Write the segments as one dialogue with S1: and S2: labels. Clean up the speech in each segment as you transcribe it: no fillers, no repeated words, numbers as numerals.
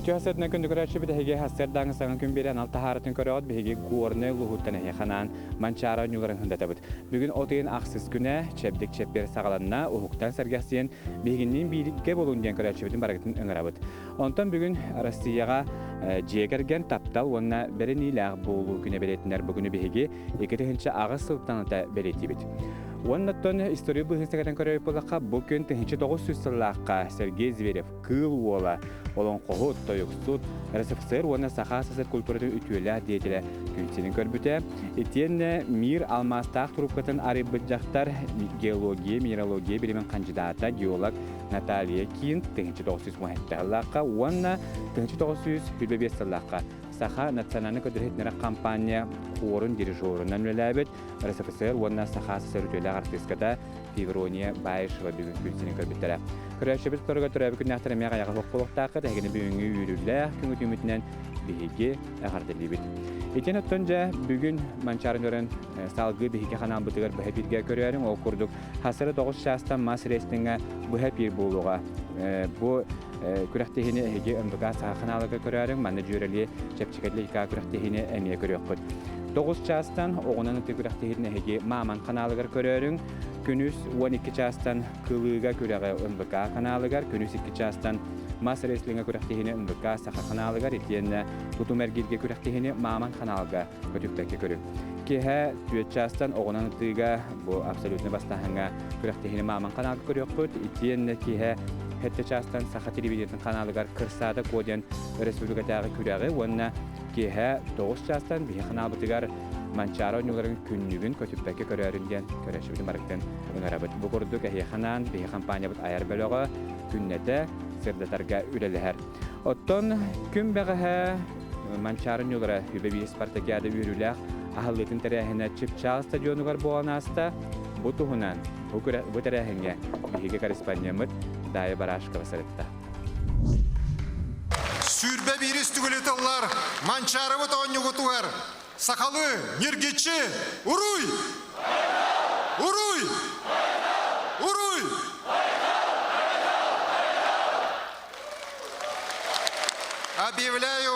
S1: Үтүө сарсыарданан күндү көрөөччүбүт эһиги сарсыардааҥы саҥа күн биэрэн анал таһаарытын көрөҕүт биһиги Горнай улууһуттан эһиэхэ анаан Манчаары оонньууларын сындатабыт. Бүгүн от ыйын ахсыс күнэ, чэбдик чэппиэр саҕаланна, уһуктан сэргэхсийэн биһигинниин бииргэ буолун диэн көрөөччүбүтүн барыгытын ыҥырабыт. Онтон бүгүн Россияҕа дьиэ кэргэн, таптал уонна бэриниилээх буолуу күнэ бэлиэтэнэр. Бу күнү биһиги 2008 сылтан ыта бэлиэтиибит. Уонна оттон история быыһын сэгэтэн көрөбүт буоллахха, бу күн 1900 сыллаахха Сергей Зверев Кыыл Уола, олоҥхоһут, тойуксут, РСФСР уонна Саха СССР культуратын үтүөлээх деятелэ күн сирин көрбүтэ. Итиэннэ Мир алмаастаах трубкатын арыйбыт дьахтар, геология, минералогия билимин хандьыдаата, геолог Наталья Кин 1917 сыллаахха уонна 1925 сыллаахха Саха национальнай көтөр компания хуорун дирижерунан үлэлээбит РСФСР уонна Саха СССР үтүөлээх артыыската Феврония Баишева бүгүн күн сирин көрбүттэрэ. Көрөөччүбүт торуга төрөөбүт күннээхтэр эмиэ аҕыйаҕа суох буолуохтааххыт. Эһигини бүгүҥҥү үөрүүлээх күҥүтүүмүтүнэн биһиги эҕэрдэлиибит. Итин оттон дьэ бүгүн Манчаарын көрөн салгыы биһиги ханаалбытыгар быһа бииргэ көрөөрүҥ. Ол курдук хасыры 9 чаастан мас рестлиҥҥэ быһа эпиир буолуоҕа. Бу күрэхтэһиини эһиги МВК Саха ханаалыгар көрөөрүҥ. Манна дьүөрэлии чэпчэки атлетика күрэхтэһиини эмиэ көрүөххүт. 9 чаастан оҕунан ытыы күрэхтэһиитин эһиги Мааман ханаалыгар көрөөрүҥ. Күнүс 12 чаастан Кылыыга күрэҕи НВК ханаалыгар, күнүс 2 чаастан мас рестлиҥҥэ күрэхтэһиини НВК Саха ханаалыгар итиэннэ тутум эргииргэ күрэхтэһиини Мааман ханаалга көтүппэккэ көрүҥ. Киэһэ 4 чаастан оҕунан ытыыга бу абсолютно бастааһыҥҥа күрэхтэһиини Мааман ханаалга көрүөххүт. Итиэннэ киэһэ 7 чаастан Саха телевидениетын ханаалыгар Кырсаада Куо диэн өрөспүүбүлүкэтээҕи күрэҕи уонна киэһэ 9 чаастан биһи ханаалбытыгар Манчаары оонньууларын күннүгүн көтүппэккэ көрөөрүн диэн көрөөччүбүтүн барыттан ыҥырабыт. Бу курдук эһиэхэ анаан биһи хампаанньабыт айар бөлөҕө күннэтэ сырдатарга үлэлэһэр. Оттон күн бэҕэһээ Манчаары оонньуулара Үбэ биир спартакиада үөрүүлээх аһыллыытын тэрээһинэ Чыпчаал стадионугар буолан ааста. Бу туһунан бу, бу тэрээһиҥҥэ биһиги корреспондеммыт Дая Барашкова сырытта.
S2: 21 түгүлү тыллар Манчаарыбыт оонньугутугар сахалыы ньиргиччи уруй! Уруй! Уруй! Объявляю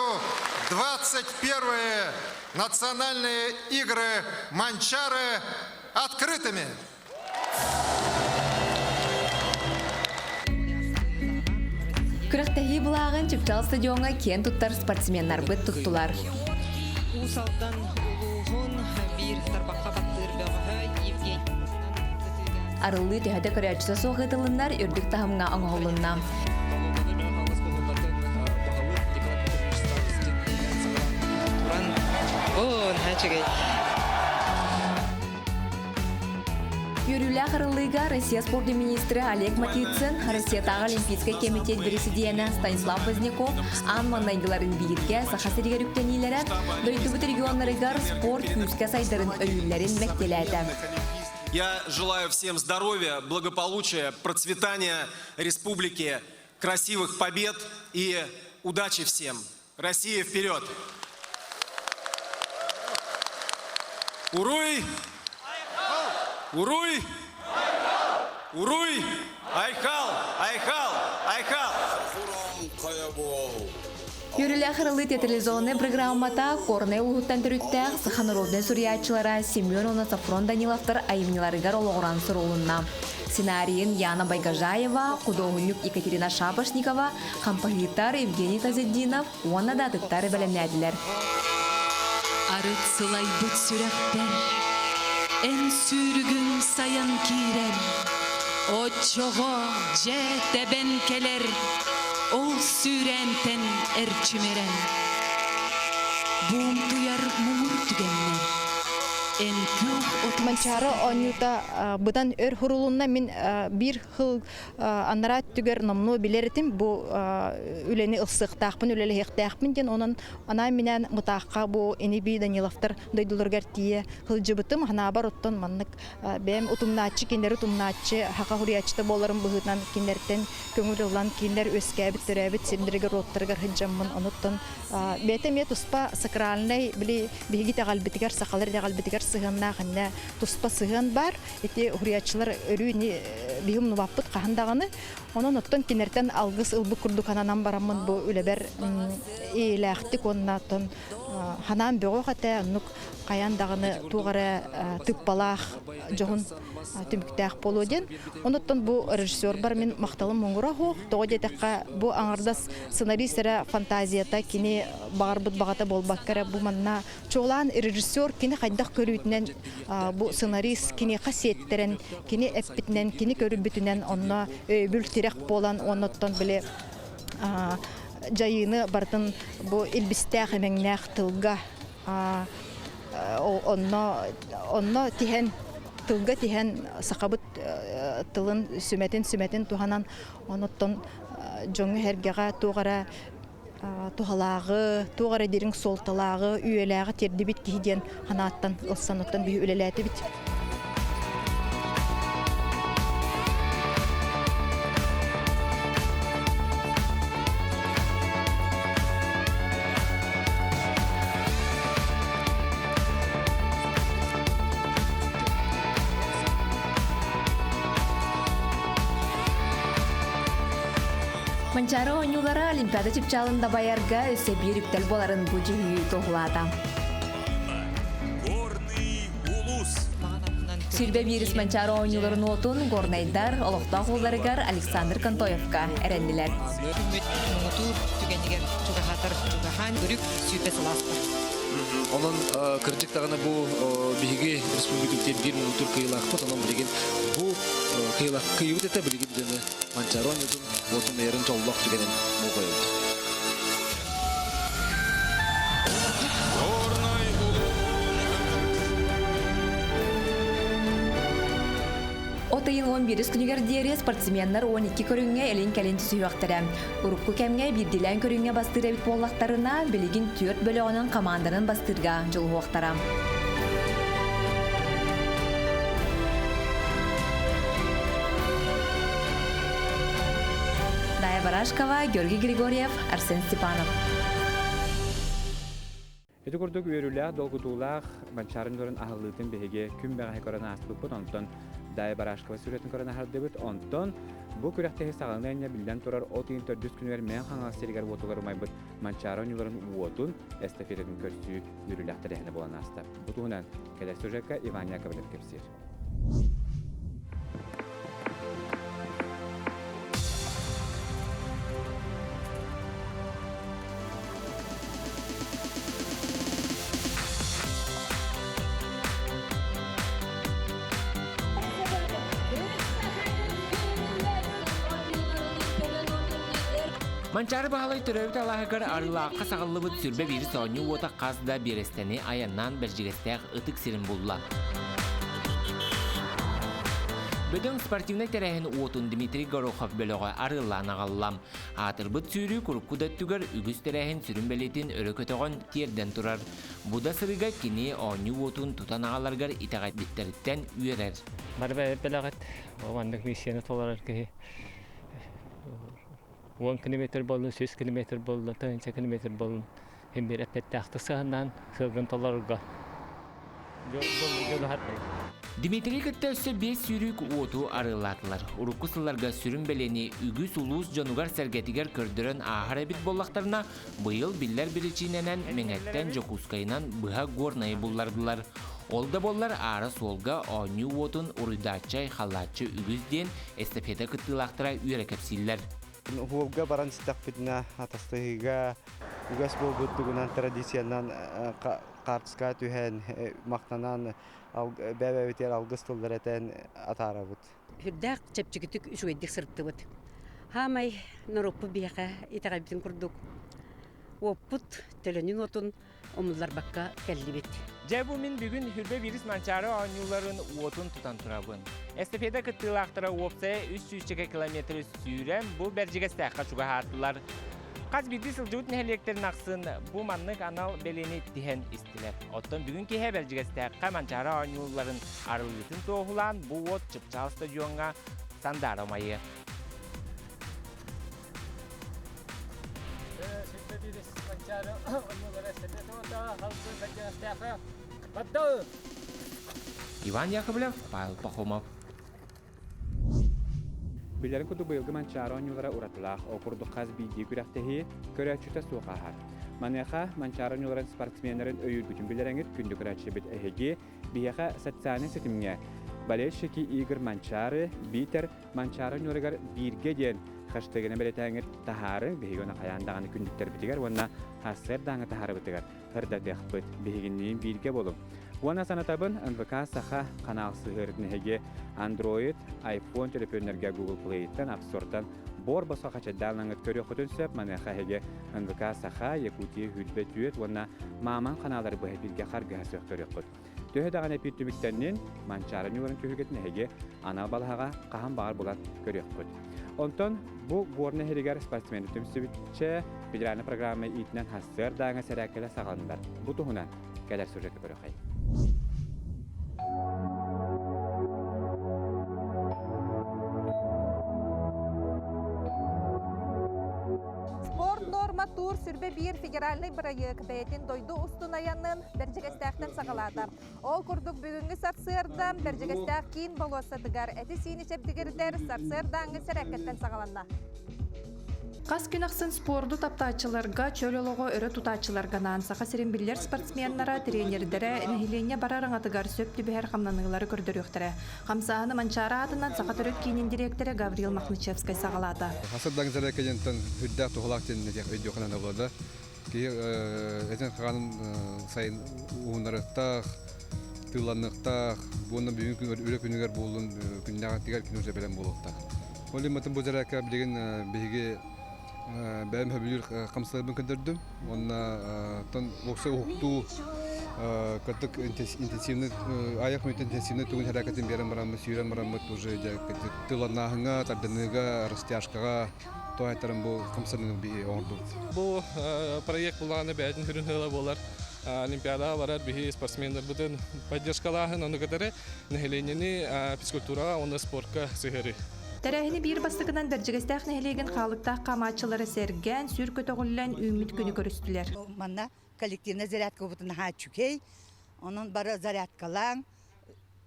S2: 21-е национальные игры Манчары открытыми.
S3: Күрэхтэһии былааҕын Чыпчаал стадиоҥҥа киэн туттар спортсменнарбыт туттулар.
S4: Уус Алдан улууһун биир тарбахха баттыыр бөҕөһө Евгений
S3: Арыллыы төһө да көрөөччүтэ суох ыытылыннар үрдүк таһымҥа оҥоһулунна.
S4: Туран, о, наһаа үчүгэй.
S3: Үөрүүлээх арыллыыга Россия спордун министрэ Олег Матицын, Россиятааҕы Олимпийскай кэмитиэт бэрэсидьиэнэ Станислав Поздняков аан маҥнайгыларын бииргэ Саха сиригэр үктэниилэрэ дойдубут регионнарыгар спорт күүскэ сайдарын өйүүллэрин мэктиэлээтэ.
S5: Я желаю всем здоровья, благополучия, процветания республики, красивых побед и удачи всем. Россия вперед! Уруй! Уруй! Уруй! Айхал! Айхал! Айхал!
S3: Үөрүүлээх арыллыы театрализованнай программата Корнай улууһуттан төрүттээх саха народнай суруйааччылара Семен уонна Софрон Даниловтар айымньыларыгар олоҕуран сурулунна. Сценарийын Яна Байгожаева, худуоһунньук Екатерина Шапошникова, хампаһыытар Евгений Тазетдинов уонна да атыттар бэлэмнээтилэр.
S6: Арыт сылайбыт сүрэхпэр эн сүүрүгүҥ сайан киирэр, оччоҕо дьэ тэбэн кэлэр ол сүүрээнтэн эрчимирэн. Буунтуйар муҥур түгэннэр эн күөх отун
S7: Манчаары оонньуута быдан өр хурулунна мин биир хыл анараа өттүгэр номнуо билэр этим бу үлэни ылсыахтаахпын үлэлэһиэхтээхпин диэн онон анаан-минээн Мытаахха бу ини-бии Даниловтар дойдуларыгар тиийэ сылдьыбытым ханаабар оттон маннык бэйэм утумнааччы кинилэри утумнааччы саха суруйааччыта буоларым быһыытынан кинилэртэн көҥүл ылан кинилэр үөскээбит төрөөбүт сирдэригэр уоттарыгар сылдьаммын онуттан бэйэтэ эмиэ туспа сакральнай били биһиги итэҕэлбитигэр сахалар итэҕэлбитигэр сыһыаннаах иннэ туспа сыһыан баар. Ити уһуйааччылар өрүү ини биһи умнубаппыт хаһан даҕаны. Онон оттон кинилэртэн алгыс ылбыт курдук ананан бараммын бу үлэбэр иилээхтик уонна оттон ханаан бөҕөх этэ, оннук хайаан даҕаны туох эрэ тыыппалаах дьоһун түмүктээх буолуо диэн. Онуттан бу режиссербар мин махталым муҥура суох. Тоҕо диэтэххэ, бу аҥардас сценарист эрэ фантазията кини баҕарбыт баҕата буолбакка эрэ бу манна чуолаан режиссер кини хайдах көрүүтүнэн бу сценарист киниэхэ сиэттэрэн, кини эппитинэн, кини көрбүтүнэн онно өйөбүл тирэх буолан уонна оттон били дьайыыны барытын бу илбистээх имэҥнээх тылга онно онно тиһэн тылга тиһэн сахабыт тылын сүмэтин сүмэтин туһанан оноттон дьоҥҥо-сэргэҕэ туох эрэ туһалааҕы, туох эрэ дириҥ суолталааҕы, үйэлээҕи тиэрдибит киһи диэн санааттан ылсан оттон биһи үлэлээтибит.
S3: Манчаары оонньуулара Олимпиада чыпчаалын дабайарга өссө биир үктэл буоларын бу дьүһүйүү туоһулаата. Сүрбэ биирис Манчаары оонньууларын уотун горнайдар олохтоох ууларыгар Александр Контоевка эрэннилэр.
S4: Күммүт муҥутуур түгэнигэр чугаһаатар чугаһаан үрүк сүүрбэ сыл ааста.
S8: Онон кырдьык даҕаны бу биһиги республикабыт биир муҥутуур кыайыылаахпыт. Онон билигин бу кыайыылаах кыайыбыт этэ билигин дьону Манчаары оонньуутун уотун ыйарын дьоллоох түгэнин болҕойобут.
S3: От ыйын 11 күнүгэр диэри спортсменнар 12 көрүҥҥэ илин-кэлин түсүһүөхтэрэ. Урукку кэмҥэ биирдиилээн көрүҥҥэ бастыыр эбит буоллахтарына, билигин түөрт бөлөҕүнэн хамаанданан бастыырга дьулуһуохтара. Дая Барашкова, Георгий Григорьев, Арсен Степанов.
S1: Ити курдук үөрүүлээх, долгутуулаах Манчаарын дьонун аһыллыытын биһиги күн бэҕэһээ көрөн ааспыппыт, онтон Дая Барашкова сүрэтин көрөн аһардыбыт, онтон бу күрэхтэһии саҕаланыа иннинэ биллэн турар от ыйын төрдүс күнүгэр Мэҥэ Хаҥалас сиригэр-уотугар умайбыт Манчаары оонньууларын уотун эстафетатын көрсүү үөрүүлээх тэрээһинэ буолан ааста. Бу туһунан кэлэр сюжекка Иван Яковлев кэпсиир.
S9: Манчаары Баһылай төрөөбүт алааһыгар Арыылаахха саҕыллыбыт сүрбэ биир оонньуу уота хас да биэрэстэни айаннаан Бэрдьигэстээх ытык сирин булла. Бөдөҥ спортивнай тэрээһин уотун Дмитрий Горохов бөлөҕө арыаллаан аҕалла. Аатырбыт сүүрүү курукку да өттүгэр үгүс тэрээһин сүрүн бэлиэтин өрө көтөҕөн тиэрдэн турар. Бу да сырыыга кини оонньуу уотун тутан аҕаларыгар итэҕэйбиттэриттэн үөрэр.
S10: Бары бэлэҕит, маннык миссияны толорор киһи 10 километр буоллун, 100 километр буоллун, 1000 километр буоллун Һин биир эппиэттээхтик сыһаннаан сыалгын толорорго
S9: Дмитрий кытта өссө биэс сүүрүүк уоту арыаллаатылар. Урукку сылларга сүрүн бэлиэни үгүс улуус дьонугар-сэргэтигэр көрдөрөн ааһар эбит буоллахтарына, быйыл биллэр биричиинэнэн Мэҥэттэн Дьокуускайынан быһа Горнайы буллардылар. Ол да буоллар аара суолга оонньуу уотун уруйдааччы-айхаллааччы үгүс диэн эстафета кыттыылаахтара үөрэ кэпсииллэр.
S11: Уһуолга баран истэхпитинэ атастаһыыга үгэс буолбут тугунан традициянан хаартыскаҕа түһэн махтанан бэйэ-бэйэбитигэр алгыс тыллары этэн атаарабыт.
S12: Сүрдээх чэпчэкитик үчүгэйдик сырыттыбыт. Хаамай норуоппут биһиэхэ итэҕэйбитин курдук уоппут төлөнүн уотун умулларбакка кэллибит.
S1: Дьэ бу мин бүгүн Хүрбэ вирус Манчаары оонньууларын уотун тутан турабын. Эстафета кыттыылаахтара уопсайа 300 километры сүүрэн бу Бэрдьигэстээххэ чугаһаатылар. Хас биирдии сылдьыбыт нэһилиэктэрин ахсын бу маннык анал бэлиэни тиһэн истилэр. Оттон бүгүн киэһэ Бэрдьигэстээххэ Манчаары оонньууларын арыллыытын туоһулаан бу уот Чыпчаал стадиоҥҥа сандаара умайыа.
S9: Иван Яковлев, Павел Пахомов.
S1: Билэрин курдук быйылгы Манчаары оонньуулара уратылаах, ол курдук хас биирдии күрэхтэһии көрөөччүтэ суох ааһар. Маныаха Манчаары оонньууларын спортсменнарын өйүүргүтүн билэрэҥит күндү көрөөччүбүт эһиги биһиэхэ социальнай ситимҥэ Болельщики игр Манчаары биитэр Манчаары оонньууларыгар бииргэ диэн хэштегинэн бэлиэтээҥҥит таһаарыҥ, биһиги ону хайаан даҕаны күндүктэрбитигэр уонна сарсыардааҥҥы таһаарыбытыгар сырдатыахпыт. Биһигинниин бииргэ буолуҥ. Уонна санатабын, НВК Саха канал сыһыарытын эһиги Android, iPhone төлөпүөннэргэ Google Play-тан, App Store-тан бор босхо хачайдаалаҥыт көрүөххүтүн сөп. Маныаха эһиги НВК Саха, Якутия Хүрбэ түөт уонна Мааман каналлары быһа бииргэ харгыһа суох көрүөххүт. Төһө даҕаны эпир түмүктэннин, Манчаары ньууларын түһүлгэтин эһиги анал балаһаҕа хаһан баҕар булан көрүөххүт. Онтон бу Горнай иһигэр спортсмены түмсүбүтчэ федеральнай программа иитинэн сарсыардааҥы сэрээккэлэ саҕаланнылар. Бу туһунан кэлэр сюжекка көрүөхэй.
S13: Спорт норма тур сүрбэ биир федеральнай бырайыак бэйэтин дойду устун айанын Бэрдьигэстээхтэн саҕалаата. Ол курдук бүгүҥҥү сарсыарда Бэрдьигэстээх киин болуоссатыгар эти-сиини чэбдигирдэр сарсыардааҥҥы сэрээккэттэн саҕаланна.
S14: Хас күн ахсын спорду таптааччыларга, чөл олоҕу өрө тутааччыларга анаан Саха сирин биллэр спортсменнара, тренердэрэ нэһилиэнньэ барар аҥатыгар сөп түбэһэр хамнаныылары көрдөрүөхтэрэ. Хамсааһыны Манчаары аатынан Саха төрүт киинин дириэктэрэ Гаврил Махнычевскай саҕалаата.
S15: Хасырдаҥ сэрээккэ үрдээх туһалаах диэн өйдүөххэ наада буолла да. Киһи этин хаанын сайын уһуннарыахтаах, тыылланыахтаах, уонна бүгүн үлэ күнүгэр буоллун, күннээҕитигэр күн уже бэлэм буолуохтаах. Ол иһин бу зарядка билигин биһиги бэйэм сөбүлүүр хамсаларбын көрдөрдүм. Уонна тон уопсай уһуктуу кырдык интенсивный аяк мүнүүтэ интенсивный тугун хэракатын биэрэн бараммыт, сүүрэн бараммыт уже тылланааһыҥа, тардыныыга, растяжкаҕа тоайтаран бу хамсаныыны биһи оҥордубут.
S16: Бу проект булааны бэйэтин хүрүн ыла буолар. Олимпиадаҕа барар биһи спортсменнарбытын поддержкалааһын, ону кытары нэһилиэнньэни физкультураҕа уонна спортка сыһыарыы.
S14: Тэрээһини биир бастакынан Бэрдьигэстээх нэһилиэгин хаалыктаах хаамааччылара сэргээн, сүр көтөҕүллэн үүммүт күнү көрүстүлэр.
S17: Манна коллективнай зарядкабытын наһаа үчүгэй. Онон бары зарядкалааҥ.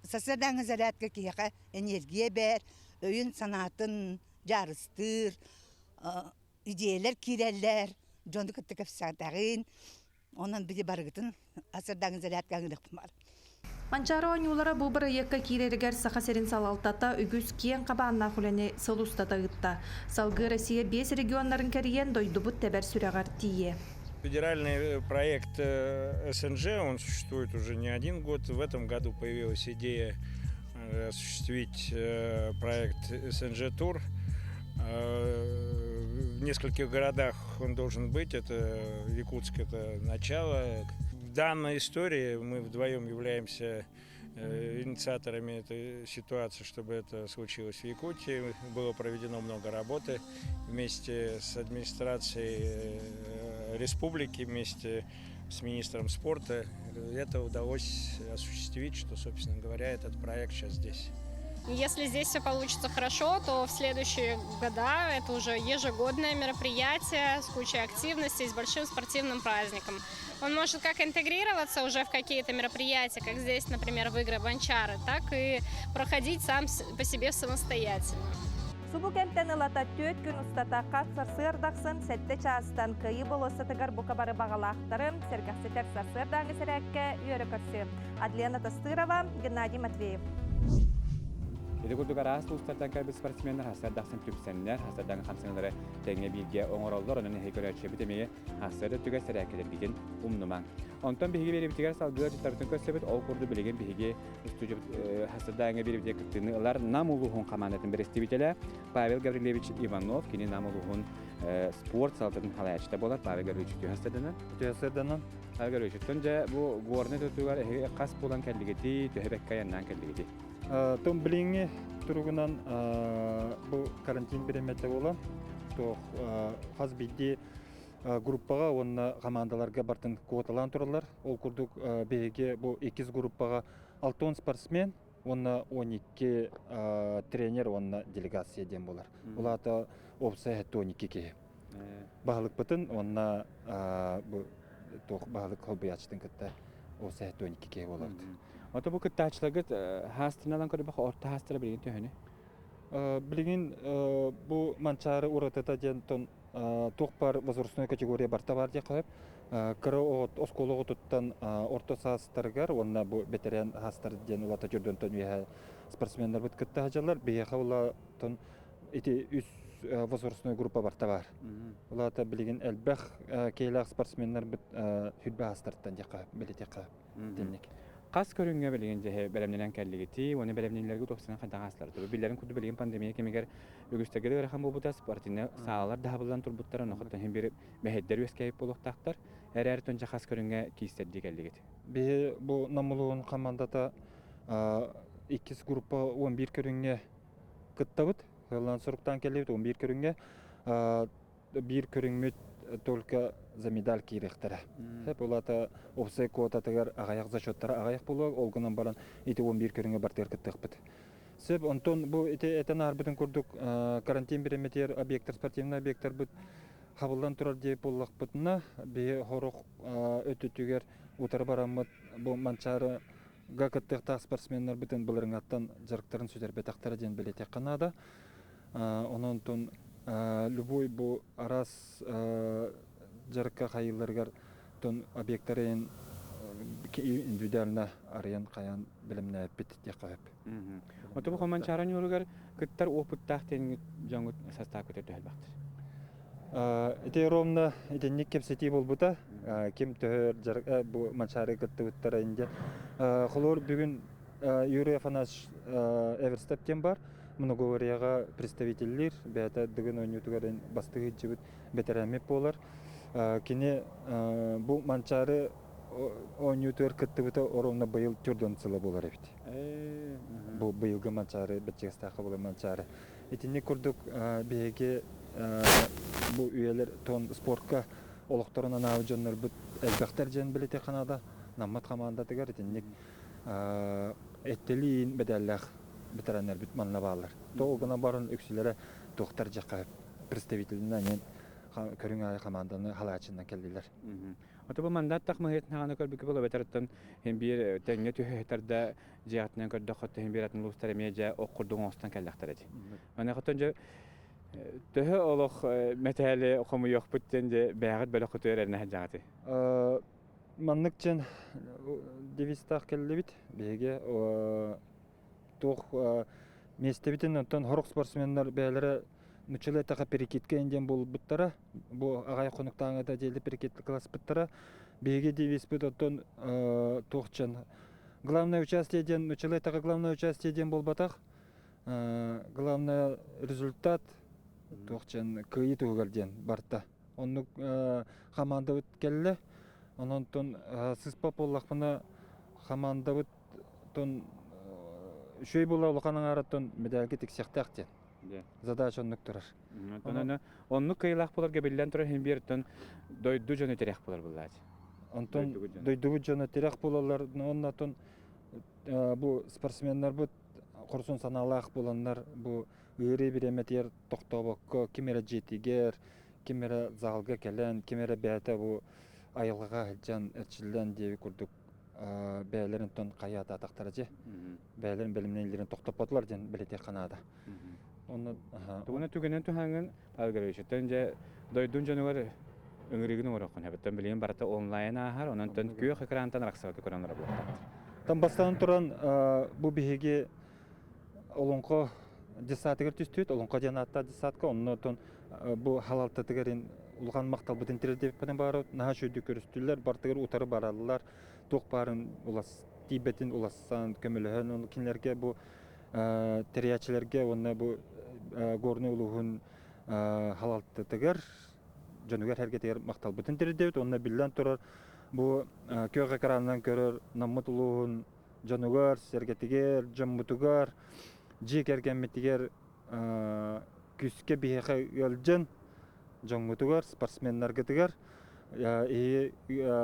S17: Сарсыардааҥҥы зарядка киһиэхэ энергия бэр, өйүн-санаатын дьаарыстыыр, идиэйэлэр киирэллэр, дьону кытта кэпсээтэҕин, онон били барыгытын сарсыардааҥҥы зарядка ыҥырыахпын баар.
S14: Манчаары оонньуулара бу бырайыакка киирэригэр Саха сирин салалтата үгүс киэҥ хабааннаах үлэни сыл устата ыытта. Салгыы Россия биэс регионнарын кэрийэн дойдубут тэбэр сүрэҕэр тиийиэ.
S18: Федеральный проект СНЖ, он существует уже не один год. В этом году появилась идея осуществить проект СНЖ Тур. В нескольких городах он должен быть. Это Якутск, это начало. В данной истории мы вдвоем являемся инициаторами этой ситуации, чтобы это случилось в Якутии. Было проведено много работы вместе с администрацией республики, вместе с министром спорта. Это удалось осуществить, что, собственно говоря, этот проект сейчас здесь.
S19: Если здесь все получится хорошо, то в следующие года это уже ежегодное мероприятие с кучей активностей, с большим спортивным праздником. Он может как интегрироваться уже в какие-то мероприятия, как здесь, например, в игры Манчары, так и проходить сам по себе самостоятельно.
S13: Субу кэмтэн ылата түөрт күн устата хас сарсыардахсын сэттэ чаастан Кыайыы болуоссатыгар бука бары баҕалаахтарын сэргэхситэр сарсыардааҥы сэрээккэ үөрэ көрсүө. Адлена Тастырова, Геннадий Матвеев.
S1: Ити курдук араас улуустартан кэлбит спортсменнар хасыардахсын түмсэннэр, хасыардааҥы хамсаныылары тэҥҥэ бииргэ оҥороллор, онон эһиги көрөөччүбүт эмиэ хасыарда өттүгэр сэрээккэлэргитин умнумаҥ. Онтон биһиги биэриибитигэр салгыы ыалдьыттарбытын көрсөбүт, ол курдук билигин биһиги хасыардааҥы биэриибитигэр кыттыыны ылар Нам улууһун хамаандатын бэрэстэбиитэлэ Павел Гаврильевич Иванов, кини Нам улууһун спорт салалтатын салайааччыта буолар. Павел Гаврильевич үтүө хасыарданан.
S20: Үтүө хасыарданан.
S1: Павел Гаврильевич, оттон дьэ бу Горнай тутуугар эһиги хас буолан кэллигитий, төһө бэккэ айаннаан кэллигитий?
S20: Том билиҥҥи туругунан бу карантин бириэмэтэ буолан, туох хас биирдии группаҕа уонна хамаандаларга бартын квоталаан тураллар. Ол курдук биһиги бу иккис группаҕа 60 спортсмен уонна 12 тренер уонна делегация диэн буолар. Ол аата уопсай 12 киһи. Баһылыкпытын уонна бу туох баһылык холбуйааччытын кытта уопсай 12 киһи буолабыт.
S1: Ото бу кыттааччыларгыт хаастырынан көрбөх орто хаастара билигин төһөнү?
S20: Билигин бу Манчаары уратыта диэн тон туох бар возрастной категория барта бар диэххэ сөп. Кыра оскуола оҕотуттан орто саастарыгар уонна бу бэтэрээн саастар диэн улата дьөрдөнтөн үөһэ спортсменнарбыт кытта сылдьаллар. Биһиэхэ улатан ити үс возрастной группа барта бар. Улата билигин элбэх киһилээх спортсменнарбыт сүрбэ саастартан диэххэ билитиэххэ итинник.
S1: Хас көрүҥҥэ билигин дьэһэ бэлэмнэнэн кэллигитий уонна бэлэмнииллэргэ тупсанан хайдах аастылар? Биллэрин курдук билигин пандемия кэмигэр үгүстэргэ да ыарахан буолбута, спортивнай саалалар да хабыллан турбуттара, онохоттон иһин биир мэһэйдэр үөскээбит буолуохтаахтар. Эрээр тонча хас көрүҥҥэ киистэрдии кэллигит?
S20: Биһи бу Намулуун хамаандата иккис группа 11 көрүҥҥэ кыттабыт. Сыллаан соруктаан кэллибит 11 көрүҥҥэ. Биир көрүҥмүт только за медаль киириэхтэрэ. Сөп улата уопсай квотатыгар аҕыйах зачеттара аҕыйах буолуо, ол гынан баран ити 11 көрүҥҥэ бартыгар кыттыахпыт. Сөп, онтон бу ити этэн аарбытын курдук карантин бириэмэтигэр объектар, спортивный объектарбыт хабыллан турар диэбит буоллахпытына, биһи сорох өттүтүгэр утары бараммыт бу Манчаарыга кыттыахтаах спортсменнарбытын былырыҥаттан дьарыктарын сүтэрбэтэхтэрэ диэн бэлиэтиэххэ наада. Онон онтон любой бу араас дьарыкка хайыыларыгар тон объектарын индивидуально арыйан хайаан бэлэмнээппит диэххэ сөп.
S1: Ото бу Манчаары ньууругар кыттар опыттаах диэн дьоҥҥут састаап көтөр төһөлбөхтөр?
S20: Ити ровно итинник кэпсэтии буолбута. Ким төһөр дьарык бу Манчаары кыттыбыттара инде. Холор бүгүн Юрий Афанасьевич Эверстеп диэн бар. Многоворияҕа представителлиир, бэйэтэ Дыгын оонньуутугар бастыҥ сылдьыбыт бэтэрээммит буолар. Кини бу Манчаары оонньуутугар кыттыбыта ровно быйыл төрдүөн сыла буолар эбит. Бу быйылгы Манчаары, Бэрдьигэстээххэ буолар Манчаары. Итинник курдук биһиги бу үйэлэр тон спортка олохторун анаабыт дьоннорбут элбэхтэр диэн билэтиэххэ наада. Наммат хамаандатыгар итинник эттэлиин бэдээллээх ветераннарбыт манна бааллар. Тоҕо гына баран үксүлэрэ туохтар дьахха представителинэн көрүҥ аайы хамаанданы халааччынан кэллилэр.
S1: Ото бу мандат тахмыһыт наҕаны көрбүкү була бэтэрэттэн хин биир тэҥҥэ түһэ дьиэҕитинэн көрдөххө хин биир атын улуустар эмиэ дьэ ох курдук оҥостон кэллэхтэр эти. Маныхаттан дьэ төһө олох мэтээли хомуйуохпут диэн дьэ бэйэҕит бөлөххүтүгэр эрэнэ сылдьаҕытый?
S20: Маннык дьэн девизтаах кэллибит. Биһиги туох миэстэбитин онтон сорох спортсменнар бэйэлэрэ нуччалыы эттэххэ перекидка диэн буолбуттара. Бу аҕай хонуктааҥыта диэли перекидкаласпыттара. Биһиги девизпит оттон туох дьэн главное участие диэн нуччалыы эттэххэ главное участие диэн буолбатах. Главное результат туох дьэн кыайыы туһугар диэн барта. Оннук хамаандабыт кэллэ. Онон сыспа буоллахпына хамаандабыт тон үчүгэй буолла улахан аҥаараттан мэдээлгэ тиксиэхтээх диэн. Задача оннук турар.
S1: Онон оннук кыайыылаах буоларга биллэн турар иһин биэртэн дойду дьоно тирэх буолар буллаачы.
S20: Онтон дойдубут дьоно тирэх буолаллар. Оннотон бу спортсменнарбыт хорсун санаалаах буоланнар бу ыарыы бириэмэтигэр тохтообокко ким эрэ дьиэтигэр, ким эрэ залга кэлэн, ким эрэ бэйэтэ бу айылҕаҕа сылдьан эрчиллэн диэби курдук бэйэлэрин тон хайаатаатахтара дьэ. Бэйэлэрин бэлэмнэнилэрин тохтоппотулар диэн бэлиэтиэххэ наада.
S1: Онно Тугуна түгэнэн туһаҥын Павел Григорьевичтан дьэ дойдун дьонугар ыҥырыыгын оҥоруоххун эбиттэн билигин барыта онлайн ааһар, онон күөх экрантан арахсыбакка көрөн олорор буолуохтаахтар.
S20: Там бастаан туран бу биһиги Олоҥхо десантыгар түстүбүт, Олоҥхо диэн ааттаах десантка, онно бу халалтатыгар улахан махталбытын тириэрдибиппитин баҕарабыт. Наһаа үчүгэйдик көрүстүлэр, бартыгар утары бараллар, туох баарын улас тиийбэтин улассан, көмөлөһөн, ону кинилэргэ бу тэрийээччилэргэ уонна бу Горнай улууһун халалтатыгар дьонугар-сэргэтигэр махталбытын тириэрдэбит уонна биллэн турар бу күөх экранынан көрөр Наммыт улууһун дьонугар, сэргэтигэр, дьоммутугар, дьиэ кэргэммитигэр күүскэ биһиэхэ ыалдьан дьоҥҥутугар, спортсменнаргытыгар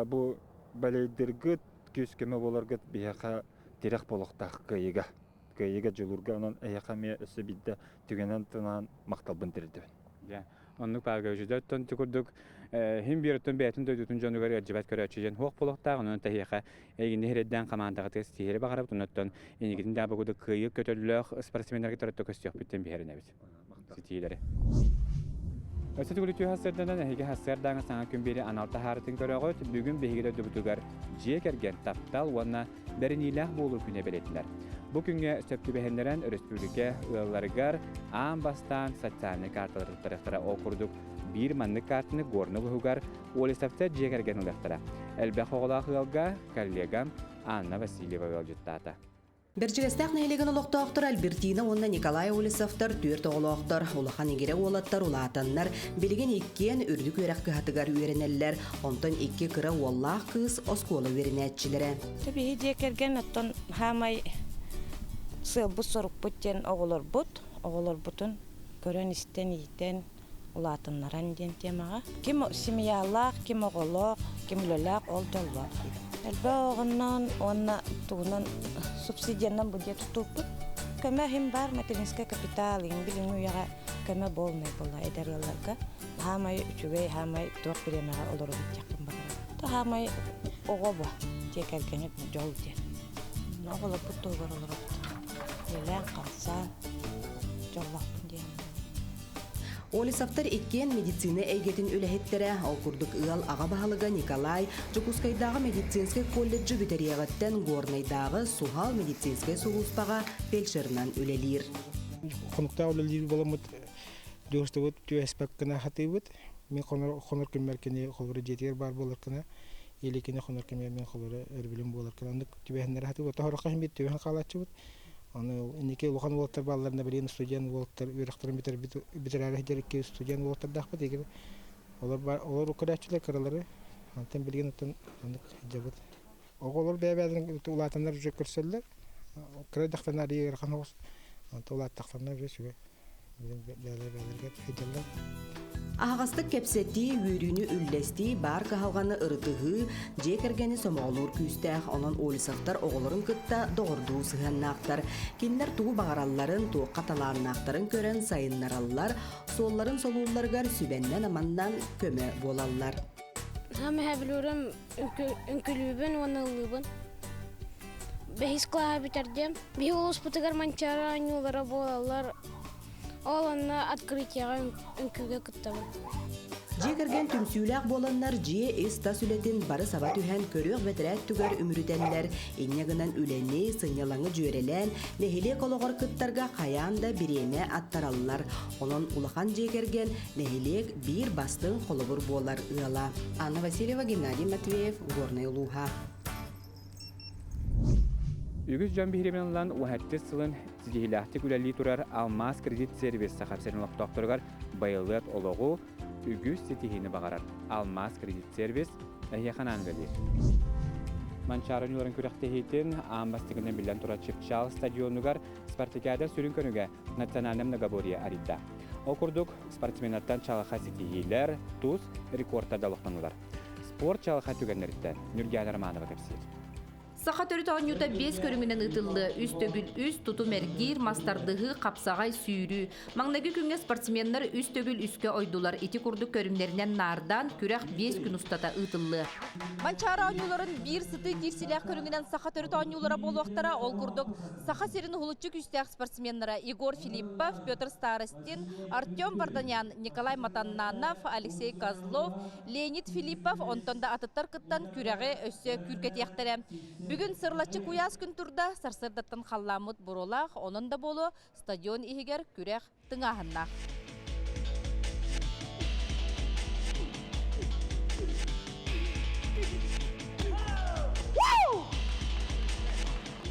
S20: бу балейдыргыт, күүс-көмө буоларгыт биһиэхэ тирэх буолуохтаах кыайыыга. Кыайыыга дьулуурга онон эһиэхэ эмиэ өссө биирдэ түгэнэн тынаан махталбын тириэрдэбин.
S1: Дьэ, оннук Павел Григорьевич, оттон ити курдук. Хим биэрэттэн бэйэтин дойдутун дьонугар ыалдьыбат көрөөччү диэн хуох буолуохтаах, онон тэһиэхэ эйигинни сирэйдээн хамаандаҕытыгар ситиһири баҕарабыт, оннуттан инникитин да бу кыайыы көтөллөөх спортсменнарга төрөттө көстүөхпүттэн биһэринэбит. Ситиилэри. Өссө төгүл үтүө сарсыарданан эһиги сарсыардааҥы саҥа күн биэри анал таһаарытын көрөҕүт. Бүгүн биһиги дойдубутугар дьиэ кэргэн, таптал уонна бэриниилээх буолуу күнэ бэлиэтилэр. Бу күҥҥэ сөп түбэһиннэрэн өрөспүүбүлүкэ ыалларыгар аан бастаан социальнай карталары туттарыахтара. Ол курдук биир маннык картаны Горнай улууһугар Олесовтар дьиэ кэргэн ылыахтара. Элбэх оҕолоох ыалга коллегам Анна Васильева ыалдьыттаата.
S21: Бэрдьигэстээх нэһилиэгин олохтоохторо Альбертина уонна Николай Олесовтар түөрт оҕолоохтор, улахан игирэ уолаттар улаатаннар, билигин иккиэн үрдүк үөрэх кыһатыгар үөрэнэллэр, онтон икки кыра уоллаах кыыс оскуола үөрэнээччилэрэ.
S22: Биһи дьиэ кэргэн оттон хаамай сыалбыт-сорукпут диэн оҕолорбут, оҕолорбутун көрөн-истэн, иитэн, улаатыннаран диэн темаҕа. Ким семьялаах, ким оҕолоох, ким үлэлээх, ол дьоллоох диибин. Элбэх оҕоннон уонна тугунан субсидиянан бу дьиэ тутууппут. Көмө иһин баар материнскай капитал иһин билиҥҥи үйэҕэ көмө буолмай буолла эдэр ыалларга. Хаамай үчүгэй, хаамай туох бириэмэҕэ олоробут диэхпин баҕарабын. Хаамай оҕо бу дьиэ кэргэни дьол диэн. Оҕолорбут туһугар олоробут. Үлэлээн, хамсаан, дьоллоохпун диэн.
S21: Олесовтар иккиэн медицина эйгэтин үлэһиттэрэ, ол курдук ыал аҕа баһылыга Николай Дьокуускайдааҕы медицинскэй колледжы бүтэриэҕиттэн Горнайдааҕы суһал медицинскэй сулууспаҕа фельдшерынан үлэлиир.
S23: Хонуктаах үлэлиир буоламмыт дьуһустубут түөһэспэт гына хатыыбыт. Мин хонор күммэр кини холобура дьиэтигэр баар буолар гына, или кини хонор күммэр мин холобура өрөбүлүм буолар гына. Оннук түбэһиннэри хатыыбыт. Тоһороххо иһин биир түбэһэн хаалааччыбыт. Аны инники улахан уолаттар баалларына билигин студент уолаттар үөрэхтэрин бүтэрбит бүтэрээри сылдьар икки студент уолаттардаахпыт егер олор бар олор көрөөччүлэр кыралары антан билигин оттон оннук сылдьабыт. Оҕолор бэйэ-бэйэлэрин улаатаннар уже көрсөллөр. Кыра дьахтарна арыйа ыарахан оҕус. Онтон улааттахтарына уже үчүгэй. Бэйэлэр-бэйэлэригэр сылдьаллар.
S21: Аһаҕастык кэпсэтии, үөрүүнү үллэстии, баар кыһалҕаны ырытыһыы, дьиэ кэргэни сомоҕолуур күүстээх, онон Олесовтар оҕолорун кытта доҕордуу сыһыаннаахтар. Кинилэр тугу баҕаралларын, туохха талааннаахтарын көрөн сайыннараллар, суолларын солуулларыгар сүбэннэн-аманнан көмө буолаллар.
S24: Саамай сөбүлүүрүм үҥкүлүүбүн уонна ыллыыбын. Бэһис кылааһы бүтэрдим. Биһиги улууспутугар Манчаары оонньуулара буолаллар. Ол онно открытиеҕа үҥкүүгэ кыттабын.
S21: Дьиэ кэргэн түмсүүлээх буоланнар дьиэ ис-тас үлэтин бары саба түһэн көрүөх бэтэрээ өттүгэр үмүрүтэллэр. Инньэ гынан үлэни, сынньалаҥы дьүөрэлээн, нэһилиэк олоҕор кыттарга хайаан да бириэмэ аттараллар. Онон улахан дьиэ кэргэн нэһилиэк биир бастыҥ холобур буолар ыала. Анна Васильева, Геннадий Матвеев, Горнай улууһа.
S1: Үгүс дьон биһирэбин ылан уһаттыс сылын ситиһиилээхтик үлэлии турар Алмаас кредит сервис Саха сирин олохтоохторугар байылыат олоҕу, үгүс ситиһиини баҕарар. Алмаас кредит сервис эһиэхэ анаан үлэлиир. Манчаары ньуурун күрэхтэһиитин аан бастакынан биллэн турар Чыпчаал стадионугар спартакиада сүрүн көрүҥэ национальнай многоборье арыйда. Ол курдук, спортсменнартан чалаха ситиһиилэр, тус рекордтар да олохтонулар. Спорт чалаха түгэннэриттэн Ньургиана Романова кэпсиир.
S25: Саха төрүт оонньуута биэс көрүҥүнэн ыытыллыа. Үс төгүл үс, тутум эргиир, мас тардыһыы, хапсаҕай, сүүрүү. Маҥнайгы күҥҥэ спортсменнар үс төгүл үскэ ойдулар. Ити курдук көрүҥнэринэн наардаан, күрэх биэс күн устата ыытыллыа.
S13: Манчаары оонньууларын биир сытыы киирсилээх көрүҥүнэн саха төрүт оонньуулара буолуохтара. Ол курдук, Саха сирин уһулуччу күүстээх спортсменнара Егор Филиппов, Петр Старостин, Артем Варданян, Николай Матаннанов, Алексей Козлов, Леонид Филиппов онтон да атыттар кыттан күрэҕи өссө күүркэтиэхтэрэ. Бүгүн сырылаччы куйаас күн турда, сарсыардаттан халлааммыт буруолаах, онон да буолуо стадион иһигэр күрэх тыҥааһыннаах.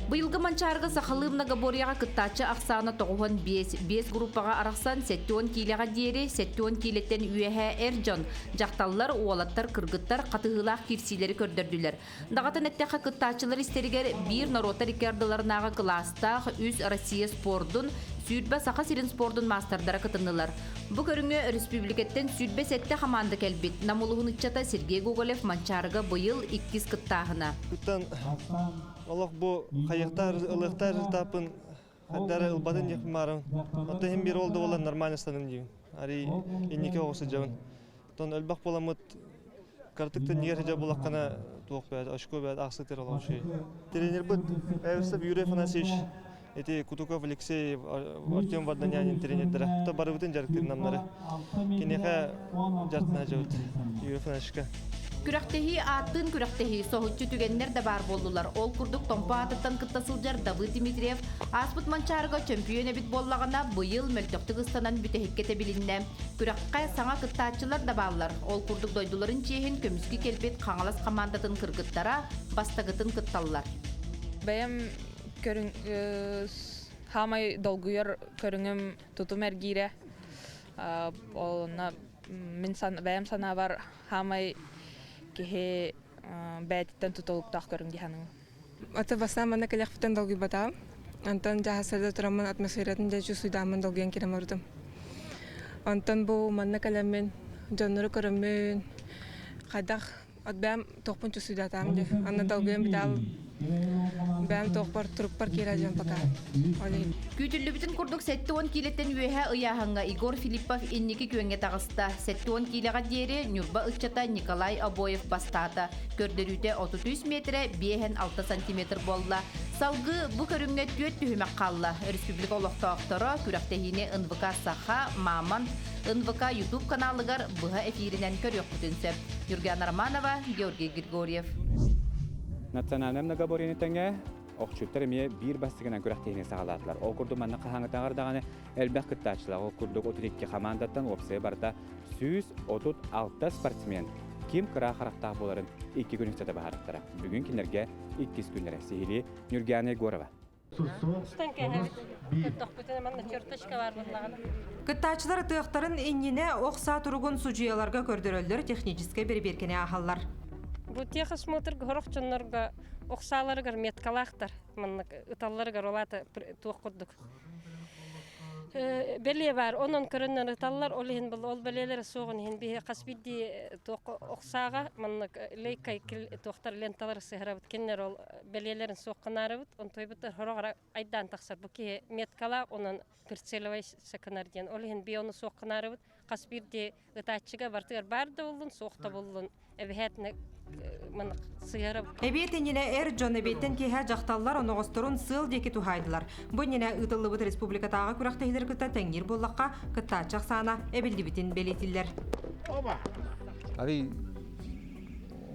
S25: Быйылгы Манчаарыга сахалыы многоборьеҕа кыттааччы ахсаана 95, биэс группаҕа арахсан 70 киилэҕэ диэри 70 киилэттэн үөһэ эр дьон, дьахталлар, уолаттар, кыргыттар хатыһыылаах киирсиилэри көрдөрдүлэр. Даҕатан эттэххэ, кыттааччылар истэригэр биир норуоттар икки ардыларынааҕы кылаастаах үс Россия спордун, 20 Саха сирин спордун маастардара кытыннылар. Бу көрүҥҥэ өрөспүүбүлүкэттэн 27 хамаанда кэлбит. Нам улууһун ыччата Сергей Гоголев Манчаарыга быйыл иккис кыттааһына.
S26: Оттон олох бу хайыахтаар ылыахтаар результаппын хайдары ылбатын диэхпин баарым. Оттон иһин биир ол да буолан нормально станым диибин. Арый инники оҕус сылдьабын. Тон элбэх буоламмыт кыратык да ньиэр сыдьа буллаххына туох бэйэтэ очко бэйэтэ ахсытыр олох үчүгэй. Тренербит Эвсов Юрий Афанасьевич ити Кутуков Алексей, Артем Варданянин тренердэрэ. То барыбытын дьарыктыыр намнары. Киниэхэ дьарыктана дьабыт Юрий Афанасьевичка.
S25: Күрэхтэһии ааттыын күрэхтэһии соһуччу түгэннэр да баар буоллулар. Ол курдук Томпо аатыттан кытта сылдьар Давыд Дмитриев ааспыт Манчаарыга чөмпүйүөн эбит буоллаҕына, быйыл мөлтөхтүк ыстанан бүтэһиккэ тэбилиннэ. Күрэххэ саҥа кыттааччылар да бааллар. Ол курдук дойдуларын чиэһин көмүскүү кэлбит Хаҥалас хамаандатын кыргыттара бастакытын кытталлар.
S2: Бэйэм көрүҥ хаамай долгуйар көрүҥүм тутум эргиирэ. Онно мин бэйэм санаабар хаамай киһи бэйэтиттэн тутулуктаах көрүҥ дии саныыбын.
S4: Аты бастаан манна кэлиэхпиттэн долгуйбатаҕым. Онтон дьаһасарда тураммын атмосфератын дьэ чувствуйдааммын долгуйан киирэн барбытым. Онтон бу манна кэлэммин дьоннору көрөммүн хайдах От бэйэм туохпун чувствуйдаатаам дии. Анна долгуйан бүтаал бэйэм туохпар турукпар киирэ дьон пока. Ол иһин.
S25: Күүтүллүбүтүн курдук 70 киилэттэн үөһэ ыйааһыҥҥа Егор Филиппов инники күөҥҥэ таҕыста. 70 киилэҕэ диэри Ньурба ыччата Николай Обоев бастаата. Көрдөрүүтэ 33 миэтэрэ 5,6 сантиметр буолла. Салгыы бу көрүҥҥэ түөрт түһүмэх хаалла. Республика олохтоохторо күрэхтэһиини НВК Саха, Мамонт, НВК YouTube каналыгар быһа эфиринэн көрүөхпүтүн сөп. Юргиана Романова, Георгий Григорьев.
S1: Национальнай многоборьены тэҥэ охчуттар эмиэ биир бастакынан күрэхтэһиини саҕалаатылар. Ол курдук манна хаһааҥҥытааҕар даҕаны элбэх кыттааччылаах. Ол курдук 32 хамаандаттан уопсайа барыта 136 спортсмен ким кыра харахтаах буоларын икки күн устата баһарыктара. Бүгүн кинилэргэ иккис күннэрэ. Сиһилии Нюргиана Егорова.
S5: Кыттааччылар ытыахтарын иннинэ ох саа туругун судьуйаларга көрдөрөллөр, техническэй бэрэбиэркэни ааһаллар.
S19: Бу техосмотрга сорох дьоннорго ох сааларыгар меткалаахтар маннык ыталларыгар ол аата туох курдук бэлиэ баар онон көрөннөр ыталлар ол иһин ол бэлиэлэрэ суоҕун иһин биһи хас биирдии туох ох сааҕа маннык лейкай туохтар ленталары сыһарабыт кинилэр ол бэлиэлэрин суох гынаарыбыт онтуйбуттар сороҕор айдаан тахсар бу киһи меткалаах онон прицелевай сакынар диэн ол иһин би ону суох гынаарыбыт хас биирдии ытааччыга бартыгар баар да боллун суох да боллун эбэһээтинэ сыһыараб
S5: Эбиэт иннинэ эр дьон эбиэттэн киэһэ дьахталлар оноҕосторун сыал диэки туһаайдылар. Бу иннинэ ыытыллыбыт республикатааҕы күрэхтэһиилэри кытта тэҥниир буоллахха, кыттааччы ахсаана эбиллибитин бэлиэтииллэр.
S6: Арый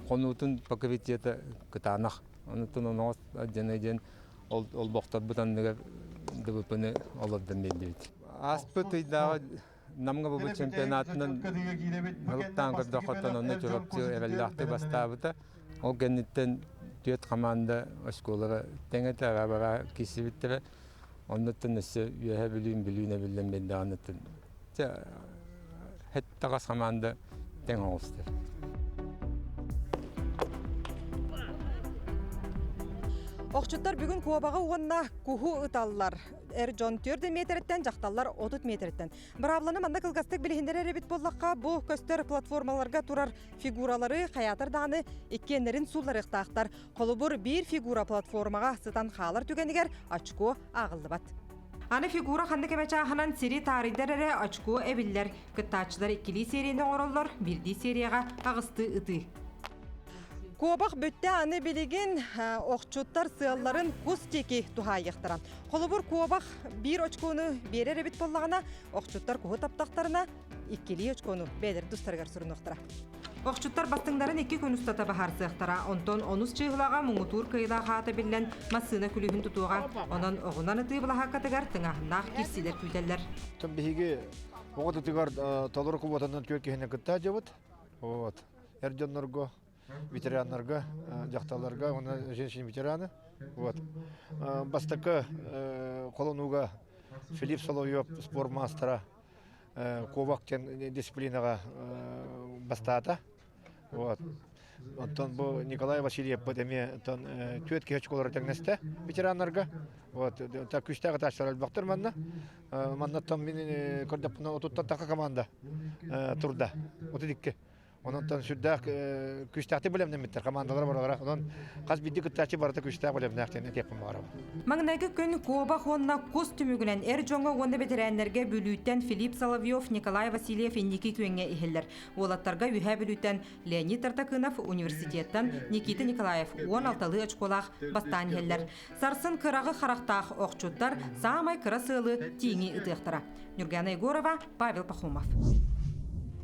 S6: хонуутун покрытиета кытаанах. Онуттан оноҕос дьэне диэн олбохторбут анныгар ДВП-ны олордон биэрдибит. Ааспыт ыйдааҕы Намҥа буолбут чемпионатынан ылыктаан көрдөххөттөн онно Чурапчы эрэллээхтик бастаабыта. Ол кэнниттэн түөрт хамаанда оскуолара тэҥэтэ бара киирсибиттэрэ. Оннуттан өссө Үөһээ Бүлүүн Бүлүүн эбиллэн биэрдэҕинэттэн хэттэҕэс хамаанда тэҥ оҕустар.
S5: Охчуттар бүгүн куобаҕы уонна куһу ыталлар. Эр дьон 4 миэтэрэттэн, дьахталлар 30 миэтэрэттэн. Быраабыланы манна кылгастык билиһиннэрэр эбит буоллахха, бу көстөр платформаларга турар фигуралары хайаатар даҕаны иккиэннэрин суулларыахтаахтар. Холобур, биир фигура платформаҕа сытан хаалар түгэнигэр очко ааҕыллыбат. Аны фигура ханнык эмэ чааһынан сири таарыйдар эрэ очко эбиллэр. Кыттааччылар иккилии серияны оҥороллор, биирдии серияҕа аҕыстыы ытыы. Куобах бүттэ аны билигин охчуттар сыалларын кус диэки туһаайыахтара. Холобур, куобах биир очкону биэрэр эбит буоллаҕына, охчуттар куһу таптахтарына, иккилии очкону бэйэлэрин тустарыгар сурунуохтара. Охчуттар бастыҥнарын икки күн устата баһаарсыахтара. Онтон онус чыыһылаҕа муҥутуур кыайыылаах аата биллэн, массыына күлүүһүн тутуоҕа. Онон оҕунан ытыы былаһааккатыгар тыҥааһыннаах киирсиилэр күүтэллэр.
S7: Биһиги оҕо тутугар толору кубуотанан түөрт киһини кытта дьыбыт. Вот. Эр дьоннорго, ветераннарга, дьахталларга уонна женщин ветераны. Вот. Бастакы холонууга Филипп Соловьев спорт маастара кубок диэн дисциплинаҕа бастаата. Вот. Оттон бу Николай Васильевпыт эмиэ оттон түөрт киһи очколору тэҥнэстэ ветераннарга. Вот. Так күүстээх ытааччылар элбэхтэр манна. Маннаттан мин көрдөппүнэ отуттан таха команда турда. 32. Онон сүрдээх күүстээхтик бэлэмнэммиттэр командалар баралара. Онон хас биирдии кыттааччы барыта күүстээх бэлэмнээх диэн этиэхпин баҕарабын.
S5: Маҥнайгы күн куобах уонна кус түмүгүнэн эр дьоҥҥо уонна бэтэрээннэргэ Бүлүүттэн Филипп Соловьев, Николай Васильев инники күөҥҥэ иһэллэр. Уолаттарга Үөһээ Бүлүүттэн Леонид Тартакынов, университеттан Никита Николаев 16-лыы очколаах бастаан иһэллэр. Сарсын кыраҕы харахтаах охчуттар саамай кыра сыалы тииҥи ытыахтара. Нюргана Егорова, Павел Пахомов.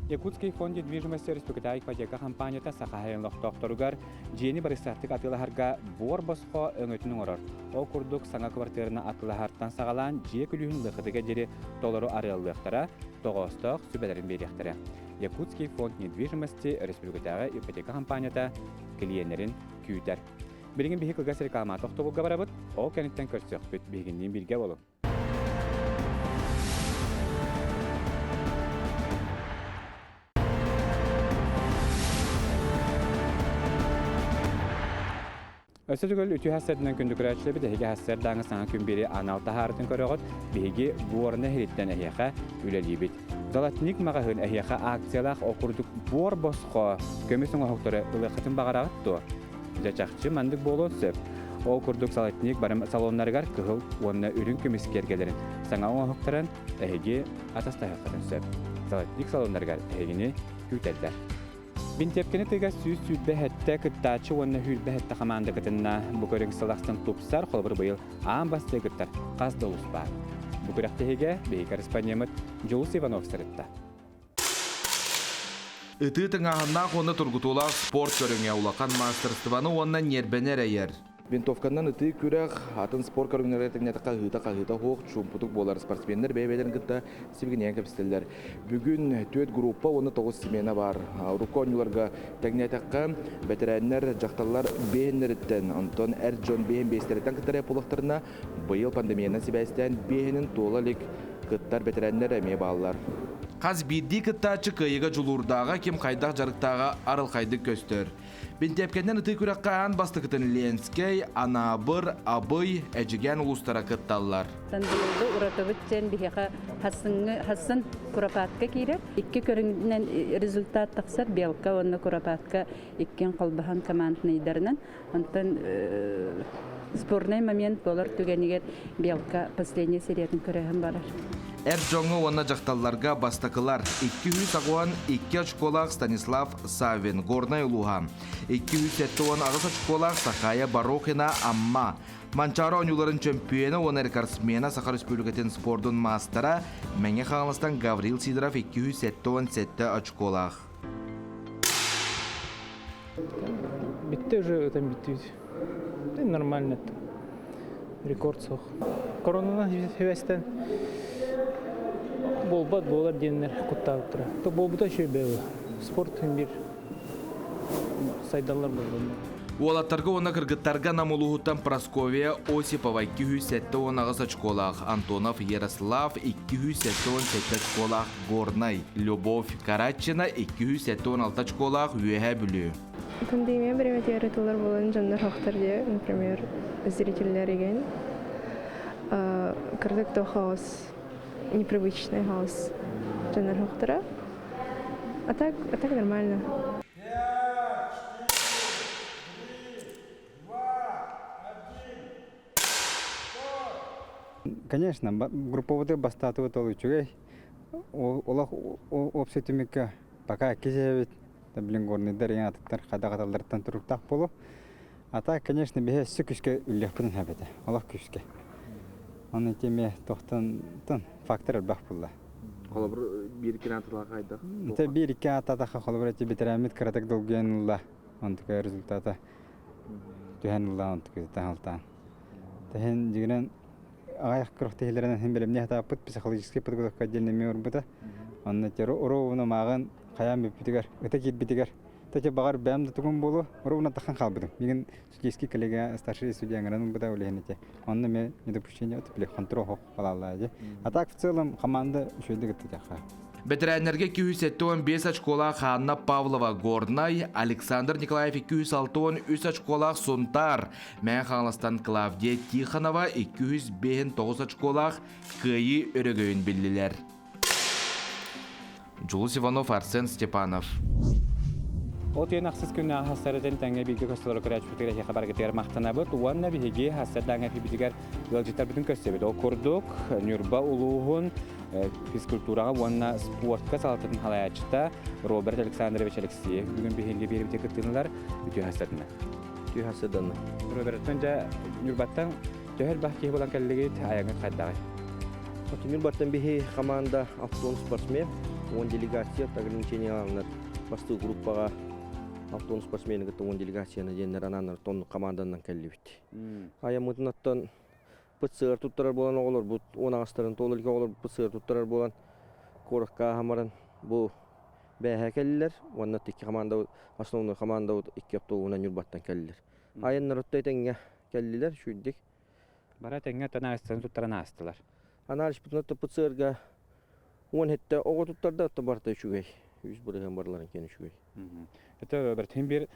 S1: Якутский фонд недвижимости Республикатааҕы ипотека хампаанньата Саха сирин олохтоохторугар дьиэни барыстаахтык атыылаһарга буор босхо өҥөтүн оҥорор. Ол курдук саҥа квартираны атыылаһартан саҕалаан дьиэ күлүүһүн лыхытыга диэри толору арыаллыахтара, тоҕоостоох сүбэлэрин биэриэхтэрэ. Якутский фонд недвижимости Республикатааҕы ипотека хампаанньата клиеннэрин күүтэр. Билигин биһи кылгас реклама тохтобулга барабыт, ол кэнниттэн көрсүөхпүт. Биһигинниин бииргэ буолуҥ. Өссө төгүл үтүө хассарынан күндү көрөөччүлэрбит эһиги хассардааҥы саҥа күн бири анал таһаарытын көрөҕүт. Биһиги Горна иһириттэн эһиэхэ үлэлиибит. Золотник маҕаһыын эһиэхэ акциялаах ол курдук буор босхо көмүс оҥоһуктары ылыаххытын баҕараҕыт дуо? Дьэ чахчы маннык буолуон сөп. Ол курдук Золотник барым салоннарыгар кыһыл уонна үрүҥ көмүс киэргэлэрин саҥа оҥоһуктарын эһиги атастаһыаххытын сөп. Золотник салоннарыгар эһигини күүтэллэр. Бинтиэпкэни тыга 127 кыттааччы уонна 127 хамаанда кытынна. Бу көрүҥ сыл ахсын тупсар, холобур быйыл аан бастыы кыттар хас да улус баар. Бу күрэхтэһиигэ биһиги корреспондеммыт Дьулус Иванов сырытта.
S3: Ытыы тыҥааһыннаах уонна тургутуулаах спорт көрүҥэ улахан маастарыстыбаны уонна ньиэрбэни эрэйэр. Винтовканан ытыы күрэх атын спорт көрүҥнэригэр тэҥнээтэххэ ыһыыта-хаһыыта суох чуумпутук буолар. Спортсменнар бэйэ-бэйэлэрин кытта сибигинэйэн кэпсэтэллэр. Бүгүн түөрт группа уонна тоҕус смена баар. Урукку оонньууларга тэҥнээтэххэ, бэтэрээннэр, дьахталлар биэһиннэриттэн, онтон эр дьон биэһин биэстэриттэн кыттар буоллахтарына, быйыл пандемиянан сибээстээн биэһинин туола илик кыттар бэтэрээннэр эмиэ бааллар. Хас биирдии кыттааччы кыайыыга дьулуурдааҕа, ким хайдах дьарыктааҕа арылхайдык көстөр. Бинтиэпкэннэн ытыы күрэххэ аан бастакытын Ленскэй, Анаабыр, Абый, Эдьигээн улуустара кытталлар.
S8: Быйылгы уратыбыт диэн биһиэхэ хассыҥҥы хассын куропатка киирэр. Икки көрүҥүнэн результат тахсар белка уонна куропатка иккиэн холбоһон командныйдарынан. Онтон спорный момент буолар түгэнигэр белка последняя сериятын көрөһөн барар.
S3: Эр дьоҥҥо уонна дьахталларга бастакылар 282 очколаах Станислав Саввин, Горнай улууһа, 278 очколаах Сахая Барохина, Амма, Манчаары оонньууларын чөмпүйүөнэ уонна рекордсмена Саха Республикатын спордун маастара Мэҥэ Хаҥаластан Гаврил Сидоров 277 очколаах.
S9: Битте уже это биттибит. Нормально это. Рекорд суох. Коронанан сибээстэн буолбат буолар диэннэр куттаабыттара. То буолбута үчүгэй бэйэ. Спорт бир сайдаллар буоллун.
S3: Уолаттарга уонна кыргыттарга Нам улууһуттан Прасковья Осипова 278 очколаах, Антонов Ярослав 277 очколаах Горнай, Любовь Карачина 276 очколаах Үөһээ Бүлүү.
S10: Пандемия бириэмэтигэр ытыллар буолан дьоннор хохтор диye, например, зрительлер игин. Кырдык то хаос, непривычный хаос дьоннор хохтора. А так, а так нормально.
S6: Конечно, групповой бастаатыбыт ол үчүгэй. Олох общий түмүккэ пока кисэбит, блин, горныйдар ең атыттар хадағаталларыттан туруктаах болу. А так, конечно, биһи өссө күскэ үллэхпитин хэбэтэ. Олох күскэ. Оны теме тохтон тон фактор элбэх булла.
S3: Холобур, биир икки аталаах хайдах?
S6: Те биир икки ататаха холобур эти бетераммит кыратык долгуйан ылла. Онтука результата түһэн ылла онтука таһалтаан. Тэһин дьигинэн аҕайах күрэхтэһиилэринэн иһин бэлэмниэ сатааппыт психологическай подготовка отдельно эмиэ барбыта. Онно те ровно мааҕын хайаан бүппүтүгэр, ыта киирбитигэр Тете баҕар бэйэм да тугум буолуо, ровно тахан хаалбытым. Мигин судейский коллега старший судья ыҥыран ылбыта ол иһин ити. Онно эмиэ недопущение от били контрол хоп балааллаа дии. А так в целом команда үчүгэйдик ыттытыахха.
S3: Бэтэрээннэргэ 275 очколаах Анна Павлова Горнай, Александр Николаев 263 очколаах Сунтаар, Мэҥэ Хаҥаластан Клавдия Тихонова 259 очколаах Кыайыы өрөгөйүн биллилэр. Дьулус Иванов, Арсен Степанов.
S1: От ыйын ахсыс күннээҕи хассарытын тэҥҥэ бииргэ көстөлөрө көрөөччүбүтүгэр эһиэхэ барыгытыгар махтанабыт уонна биһиги хассардааҥҥа эфирбитигэр ыалдьыттарбытын көрсөбүт. Ол курдук, Ньурба улууһун физкультураҕа уонна спортка салалтатын салайааччыта Роберт Александрович Алексеев бүгүн биһиги биэрбитэ кыттыынылар үтүө хассардына.
S11: Үтүө хассардана.
S1: Роберттан дьэ Ньурбаттан төһө элбэх киһи буолан кэллигит, айаҥҥыт хайдаҕый?
S11: Ньурбаттан биһи команда автон спортсмен, уон делегация ограниченияларынан бастыы группаҕа алтон спортсмены кытта уон делегацияны диэннэр анааннар тонну команданан кэллибит. Айаммытын оттон ПЦР туттарар буолан оҕолорбут уон аҕыстарын туола илик оҕолорбут ПЦР туттарар буолан куоракка аһамаран бу бээһэ кэллилэр уонна икки команда основной командабыт икки автобуһунан Ньурбаттан кэллилэр. Айаннар отто этэҥҥэ кэллилэр үчүгүйдик.
S1: Бара этэҥҥэ оттон анализтарын туттаран аастылар.
S11: Анализпытын отто ПЦРга 17 оҕо туттарда отто барыта үчүгэй. 100% барыларын киэн үчүгэй.
S1: Это бэртин бир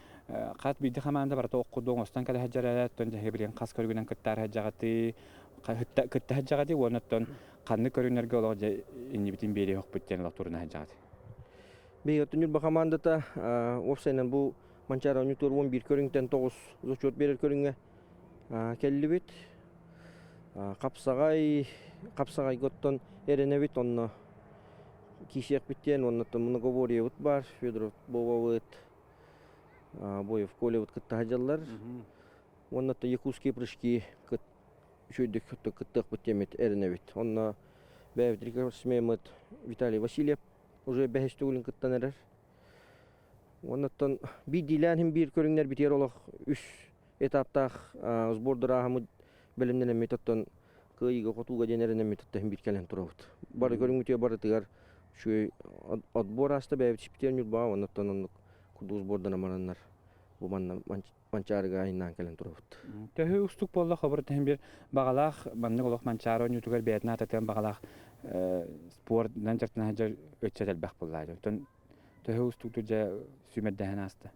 S1: хас биирди хамаанда барыта ох курдук оҥостон кэлэ сылдьар эрэ, оттон дьэһиги билигин хас көрүгүнэн кыттаар сылдьаҕытый, кытта сылдьаҕытый уонна оттон ханнык көрүҥнэргэ олох дьэ иннибитин биэриэхпит диэн олох туруна сылдьаҕыт.
S11: Биһиги оттон Ньурба хамаандата уопсайынан бу Манчаары оонньуутугар 11 көрүҥтэн 9 зачет биэрэр көрүҥҥэ кэллибит. Хапсаҕай, хапсаҕайга оттон эрэнэбит онно киисиэхпит диэн уонна многоборьебыт баар Федоров Вовабыт, Боев Колябыт кытта сылдьаллар. Уонна якутские прыжки үчүгэйдик кыттыахпыт диэммит эрэнэбит. Онно бэйэбит рекордсменмыт Виталий Васильев уже бэһис төгүлүн кыттан эрэр. Уоннаттан биирдиилээн иһин биир көрүҥнэр битиэр олох үс этаптаах сбордор ааһаммыт бэлэмнэнэммит оттон кыайыыга-хотууга диэн эрэнэммит оттон биир кэлэн турабыт. Бары көрүҥмүтүгэр барытыгар үчүгэй отбор ааста бэйэбит испитигэр Ньурбаҕа уонна оттон оннук курдук сборданан бараннар бу манна Манчаарыга айаннаан кэлэн турабыт.
S1: Төһө уустук буолла хобур тэһин бир баҕалаах маннык олох Манчаары оонньуутугар бэйэтин аататыан баҕалаах спордунан дьарыктана сылдьар ыччат элбэх буолла. Оттон төһө уустуктук дьэ сүүмэрдэһэн ааста?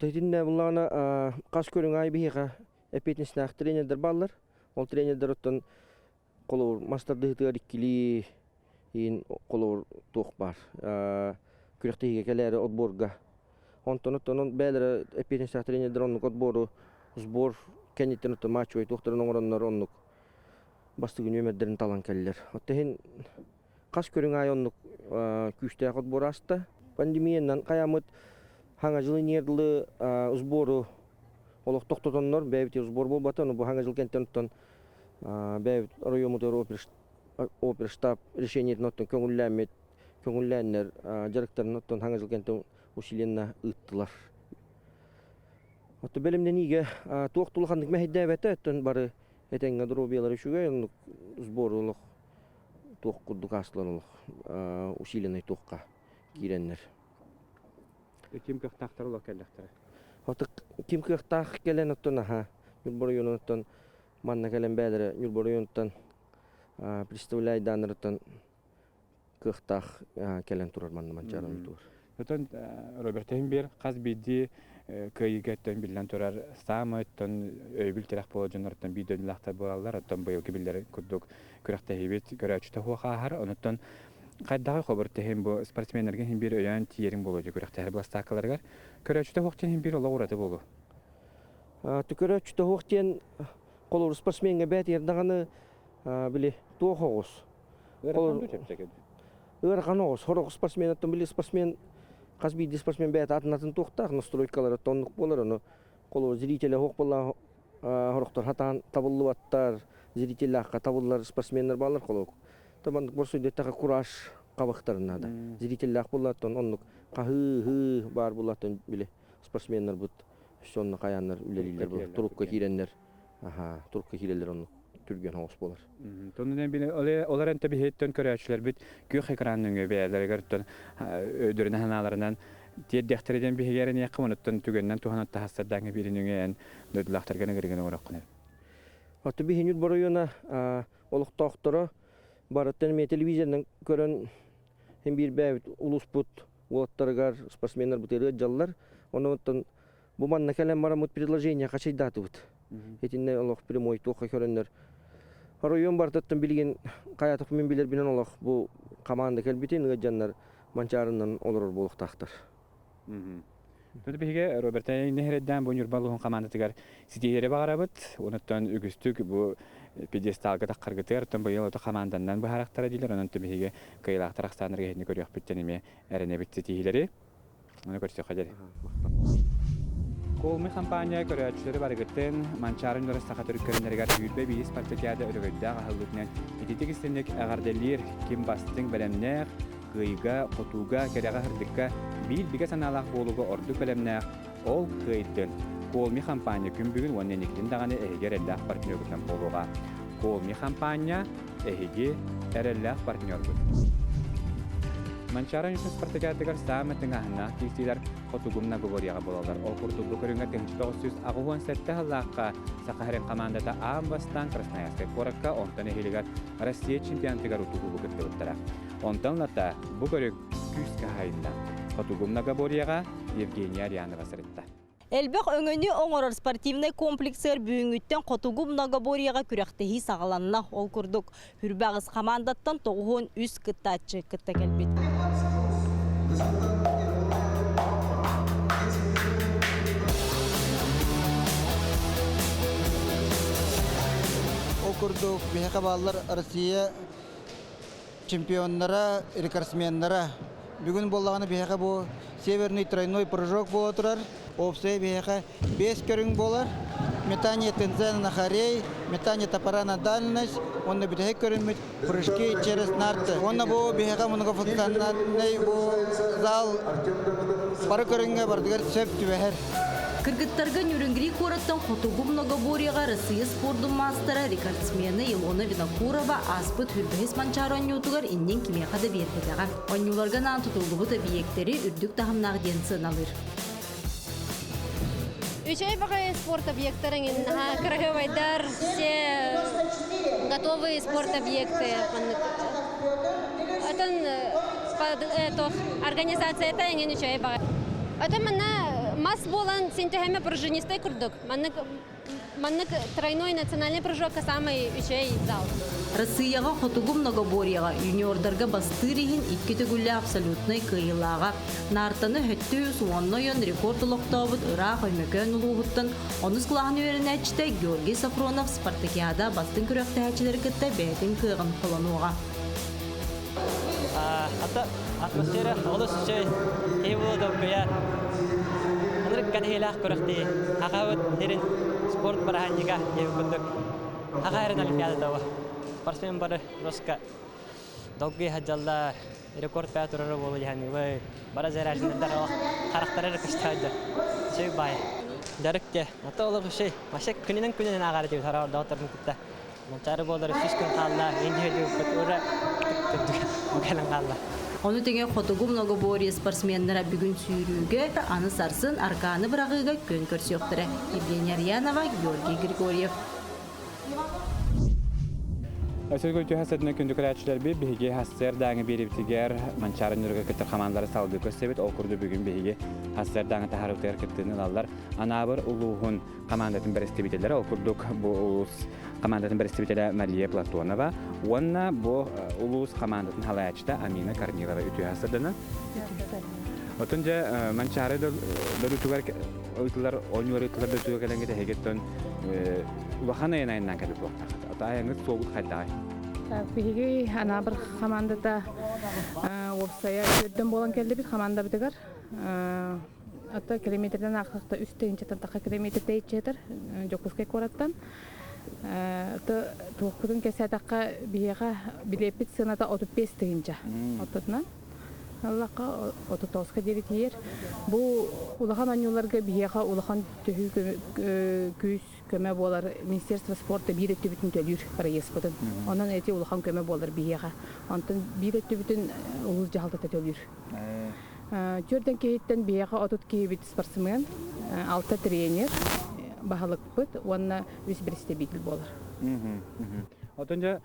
S11: Итиннэ буллаҕына хас көрүҥ аайы биһиэхэ эппиэтинэстээх тренердэр бааллар. Ол тренердэр оттон холобур мас тардыһыытыгар иккилии иин холобур туох баар күрэхтэһиигэ кэлээри отборга. Онтон оттон бэйэлэрэ эппиэтинэстээх тренердэр оннук отбору сбор кэнниттэн оттон матчевай туохтарын оҥороннор оннук бастыҥ нүөмэрдэрин талан кэллэр. Оттон иһин хас көрүҥ аайы оннук күүстээх отбор ааста. Пандемиянан хайаммыт хаҥа дьыл иниэр дылы сбору олох тохтотоннор бэйэбит сбор буолбата, ону бу хаҥа дьыл кэнтэн оттон бэйэбит оройуоммутугар оперштаб решениетин оттон көҥүллээммит көҥүллээннэр дьарыктарын оттон хаҥа дьыл кэнтэн усиленно ыыттылар. Оттон бэлэмнэниигэ туох улаханнык мэһэйдээбэтэ, оттон бары этэҥҥэ доруобуйалара үчүгэй, оннук сбор олох туох курдук аастылар олох усиленный туохха киирэннэр.
S1: Ким кыахтаахтар олох кэллэхтэрэ?
S11: Отык ким кыахтаах кэлэн оттон аха Ньурба оройуонуттан манна кэлэн бээлэрэ Ньурба оройуонуттан представляйдааннарыттан кыахтаах кэлэн турар манна Манчаары тур.
S1: Оттон Роберт бир хас биирдии кыайыыга өттөн биллэн турар саамай оттон өйөбүл тирэх буолар дьоннортон биир дойдулаахтар буолаллар. Оттон быйылгы биллэр курдук күрэхтэһиибит көрөөччүтэ суох ааһар. Онуттан хайдаҕый хобур тэһин бу спортсменнарга иһин биир өйөөн тиийэриҥ буолуо дии күрэхтэһэр быластааккаларыгар. Көрөөччүтэ суох диэн иһин биир олох ураты буолуо.
S11: Көрөөччүтэ суох диэн холобур спортсмеҥҥа бээтигэр даҕаны били туох оҕус.
S1: Ыарахан дуу чэпчэки?
S11: Ыарахан оҕус. Сорох спортсмен оттон били спортсмен хас биирдии спортсмен бэйэтэ атын-атын туохтаах настройкалара оннук буолар ону холобур зрителя суох буоллаҕына сорохтор сатаан табыллыбаттар зрителлаахха табыллар спортсменнар бааллар холобур маннык борсуйдаттаха кураж хабахтарын наада зрителлаах буоллааттан оннук хаһыы баар буоллааттан били спортсменнарбыт өссө онно хайааннар үлэлииллэр турукка киирэннэр аха турукка киирэллэр оннук түргэн оҕус буолар.
S1: Тонунан били олар энте биһиттэн көрөөччүлэрбит күөх экран нөҥүө бэйэлэригэр өйдөрүнэн санааларынан тиэрдиэхтэрэ диэн биһиги эрэниэххэ онуттан түгэнинэн туһанан таһастардааҥҥа биири нөҥүө эн дойдулаахтарга ыҥырыгын оҥороххун.
S11: Оту биһи Ньурба оройуона олохтоохторо барыттан эмиэ телевизорынан көрөн хин биир бэйэбит улууспут уолаттарыгар спортсменнарбыт ырыа дьаллар. Онон бу манна кэлэн бараммыт предложение хачайдаатыбыт. Итиннэ олох прямой туохха көрөннөр оройуон бартаттан билигин хайатах мин билэрбинэн олох бу команда кэлбитин ыадьаннар Манчаарынан олорор буолуохтаахтар.
S1: Тут биһиги Роберта нэһирэддээн бу Ньурба улууһун хамаандатыгар ситиһиэри баҕарабыт. Онуттан үгүстүк бу пьедесталга таххаргытыгар, оттон быйыл ото хамаанданнан быһаарахтара диилэр. Онон биһиги кыайыылаахтар ахсааннарга иһитини көрүөхпүттэн эмиэ эрэнэбит ситиһиилэри. Ону көрсүөххэ диэри. Колми хампаанньа көрөөччүлэри барыгытын Манчаары Ньурас саха төрүт көрүҥнэригэр 21 спартакиада өрөгөйдөөх аһыллыытынан ититик истинник эҕэрдэлиир ким бастыҥ бэлэмнээх, кыайыыга, хотууга, кэрэҕэ-сырдыкка биир бигэ санаалаах буолууга ордук бэлэмнээх ол кыайдын. Колми хампаанньа күн бүгүн уонна инникитин даҕаны эһиги эрэллээх партнергутунан буолуоҕа. Колми хампаанньа эһиги эрэллээх партнергут. Манчаары Ньургун спартакиадатыгар саамай тыҥааһыннаах киирсиилэр Хотугу многоборьеҕа буолаллар. Ол курдук бу көрүҥҥэ 1987 сыллаахха Саха сирин хамаандата аан бастаан Красноярскай куоракка, онтон эһиилигэр Россия чемпионатыгар утугу кыттыбыттара. Онтон ылата бу көрүҥ күүскэ хаһайынна. Хотугу многоборьеҕа Евгения Арианова сырытта.
S12: Элбэх өҥөнү оҥорор спортивнай комплексыгар бүгүҥҥүттэн хотугу многоборьеҕа күрэхтэһии саҕаланна. Ол курдук, Хүрбэ аҕыс хамаандаттан 93 кыттааччы кытта кэлбит.
S14: Ол курдук, биһиэхэ бааллар Россия чемпионнара, рекордсменнара. Бүгүн буоллаҕына биһиэхэ бу северный тройной прыжок буола турар. Уопсайа биһиэхэ биэс көрүҥ буолар. Метание тензена на хорей, метание топора на дальность, уонна бүтэһик көрүҥмүт прыжки через нарты. Уонна бу биһиэхэ многофункциональный бу зал бары көрүҥҥэ барытыгар сөп түбэһэр.
S12: Кыргыттарга Нюрюнгри куораттан Хотугу многоборьеҕа Россия спордун маастара, рекордсмена Илона Винокурова ааспыт Хүрбэһис Манчаары оонньуутугар иннин кимиэхэ да биэрбэтэҕэ. Оонньууларга анаан тутуллубут эбийиэктэри үрдүк таһымнаах диэн сыаналыыр.
S15: Үчүгэй баҕайы спорт объектарын наһаа кыраһыабайдар, все готовые спорт объекты. Атын организацията эҥин үчүгэй баҕайы. Атын манна мас буолан син төһөмө пружинистай курдук. Маннык Маннык тройной национальный прыжокка самый үчүгэй зал.
S12: Россияҕа хотугу многоборьеҕа юниордарга бастыыр иһин икки төгүллээх абсолютнай кыайыылааҕа. Наартаны хөттүү уонна ойон рекорд олохтообут ыраах Өймөкөөн улууһуттан онус кылааһын үөрэнээччитэ Георгий Сафронов спартакиада бастыҥ күрэхтэһээччилэри кытта бэйэтин кыаҕын холонуоҕа.
S16: Атмосфера олус үчүгэй, киһи буола долгуйар. Ынырык кэтэһиилээх күрэхтии. Хахабыт сирин спорт бырааһынньыга диэбит курдук. Хаха эрин олимпиада того. Спортсмен бары роска долгуй сылдьаллар. Рекорд бää турара буолу дьаһаныбы. Бара заряженныйдар харахтара эрэ көстөөдө. Үчүгэй баай. Дьарык те. Ата олох үчүгэй. Вообще күнүнэн күнүнэн ааҕар этибит хараҕар доҕотторбун кытта. Манчаары буолар үс күн хаалла, индиһэ ура кэлэн хаалла.
S12: Ону тэҥэ хотугу многоборье спортсменнара бүгүн сүүрүүгэ, аны сарсын аркааны быраҕыыга күөн көрсүөхтэрэ. Евгения Арьянова, Георгий Григорьев.
S1: Өсөлгө түһэ сытына күндү көрөөччүлэрбит биһиги хассыардааҥы биэрибитигэр Манчаары Ньурга кыттар хамаандалары салгыы көрсөбүт. Ол курдук бүгүн биһиги хассыардааҥы таһаарыбытыгар кыттыыны ылаллар. Анаабыр улууһун хамаандатын бэрэстэбиитэллэрэ, ол курдук бу улуус хамаандатын бэрэстэбиитэлэ Мария Платонова уонна бу улуус хамаандатын халайааччыта Амина Корнилова үтүө сырдана. Отон дьэ Манчаары дойдутугар ыытылар оонньуулар ыытылар дойдутугар кэлэҥҥит эһигиттэн улахан айан айаннаан кэлбит буолуохтааххыт. Ото айаҥҥыт суолгут хайдаҕай?
S17: Биһиги Анаабыр хамаандата уопсайа үөрдэн буолан кэллибит хамаандабытыгар. Ата километрдан аахсахта үс тыһыынчаттан тахха километр тэйиччи Дьокуускай куораттан. Аты туохпутун кэсээтэххэ биһиэхэ билиэппит сыаната 35 тыһыынча. Оттотунан Аллахха 39-ка диэри тиийэр. Бу улахан оонньууларга биһиэхэ улахан төһүү күүс көмө буолар Министерство спорта биир өттүбүтүн төлүүр проездпытын. Онон эти улахан көмө буолар биһиэхэ. Онтон биир өттүбүтүн улуус дьаһалтата төлүүр. Түөртэн киһиттэн биһиэхэ 30 киһибит спортсмен, алта тренер, баһылыкпыт уонна үс представитель буолар.
S1: Отон дьэ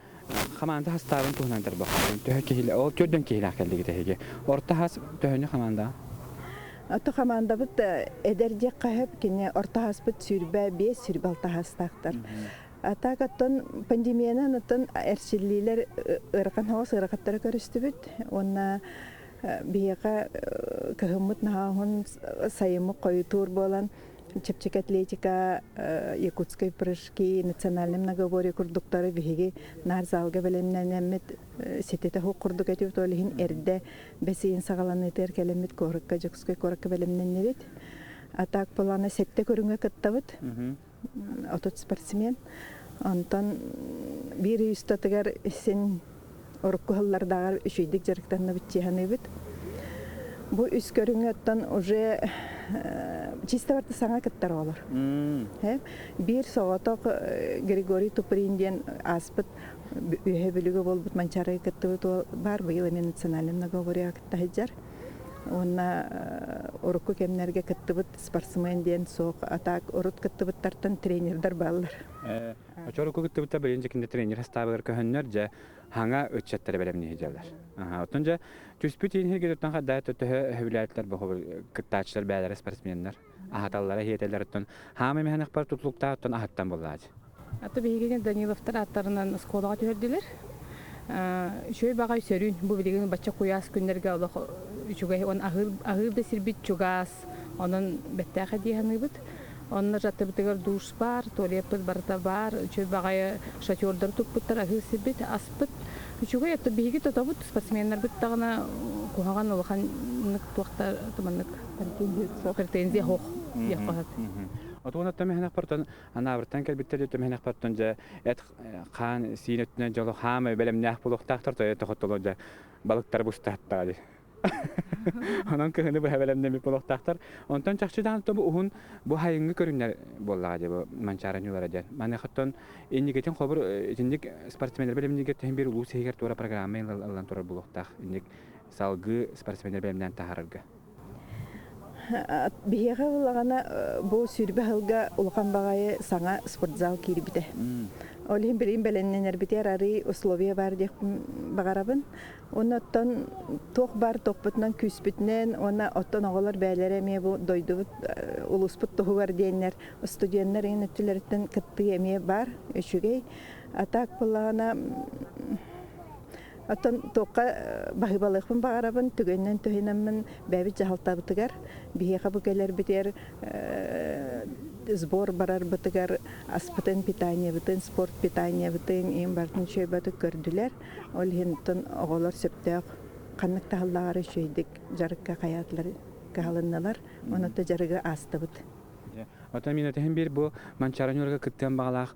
S1: хамаанда хастаабын туһунан тарбахпын. Төһө киһилэ, ол төрдөн киһилээх кэллигит эһиги. Орто хас төһөнү хамаанда?
S19: Ото хамаандабыт эдэр диэххэ сөп, кини орто хаспыт сүүрбэ биэс, сүүрбэ алта хастаахтар. А так оттон пандемиянан оттон эрчиллиилэр ыарахан соҕус ыарахаттары көрүстүбүт уонна
S18: Биһиэхэ кыһыммыт наһаа уһун, сайыммыт хойутуур буолан, чэпчэки атлетика, якутские прыжки, национальный многоборье курдуктары биһиги наар залга бэлэмнэнэммит ситэтэ суох курдук этибит. Ол иһин эрдэ бэс ыйын саҕаланыытыгар кэлэммит куоракка, Дьокуускай куоракка бэлэмнэннибит. А так плана сэттэ көрүҥҥэ кыттабыт. 30 спортсмен. Онтон биир ый устатыгар син урукку сыллардааҕар үчүгэйдик дьарыктанныбыт дии Бу үс көрүҥҥэ оттон уже чисто барыта саҥа кыттар оҕолор. Биир соҕотох Григорий Туприн диэн ааспыт Үөһэ Бүлүүгэ буолбут Манчаарыга кыттыбыт уол баар, быйыл эмиэ национальный многоборьеҕа кытта сылдьар. Уонна урукку кэмнэргэ кыттыбыт спортсмен диэн суох, а так урут кыттыбыттартан тренердэр бааллар.
S1: Очоруку кыттыбыттар билин дьэ кинде тренер хастаабыгар көһөннөр дьэ хаҥа ыччаттары бэлэмниһи дьалар. Оттон дьэ түспүт иһин туттан хадда төһө өһүлээтилэр бу кыттааччылар бээлэрэ спортсменнар аһаталлара хиэтэллэр оттон хаама механахпар тутлуктаа оттон аһаттан буллаачы.
S17: Аты биһигини Даниловтар ааттарынан оскуолаҕа түһэрдилэр. Үчүгэй баҕай сөрүүн. Бу билигин бачча куйаас күннэргэ олох үчүгэй. Он аһыыр, аһыыр да сирбит чугас. Онон бэттээхэ дии саныыбыт. Онно аттыбытыгар душ баар, туалеппыт барыта баар. Үчүгэй баҕайы шатердары туппуттар, аһыыр сирбит, аспыт. Үчүгэй, это биһиги тотобут, спортсменнарбыт даҕаны куһаҕан улаханнык туохта маннык претензия суох диэххэ сөп.
S1: Отуон оттон Анаабыртан кэлбиттэр түмэһинэхпэттэн дьэ эт хаан сиин өттүнэн дьолу хаамай бэлэмнээх буолуохтаахтар тойо тохоттоло дьэ балыктары бустааттаҕа дии. Онон кыһыны быһа бэлэмнэммит буолуохтаахтар. Онтон чахчы даҕаны бу уһун бу хайыҥҥы көрүҥнэр буоллаҕа дии бу Манчаары ньуулара диэн. Маныхаттан инникитин хобур итинник спортсменнэр бэлэмнииргэ түһэн биир улуус иһигэр туора программа ылан турар буолуохтаах. Инник салгыы спортсменнэр бэлэмнээн таһаарарга.
S18: Биһиэхэ ыллаҕына бу сүүрбэ сылга улахан баҕайы саҥа спортзал киирбитэ. Ол иһин билигин бэлэмнэнэрбитигэр арыый условия баар диэхпин баҕарабын. Уонна оттон туох баар туохпутунан күүспүтүнэн уонна оттон оҕолор бэйэлэрэ эмиэ бу дойдубут улууспут туһугар диэннэр студеннар иҥин өттүлэриттэн кыттыы эмиэ баар үчүгэй. А так буоллаҕына Оттон туохха баһыыбалыахпын баҕарабын, түгэнинэн түһүнэммин бэйэбит дьаһалтабытыгар, биһиэхэ бу кэлэрбитигэр сбор барарбытыгар аспытын, питаниебытын, спорт питаниебытын иин барытын үчүгэйбэтик көрдүлэр. Ол иһин оттон оҕолор сөптөөх ханнык таһыллааҕар үчүгэйдик дьарыкка хайаатылар кыһалыннылар. Онон дьарыгы аастыбыт.
S1: Оттон мин этиһим биир бу Манчаары Ньурга кыттыан баҕалаах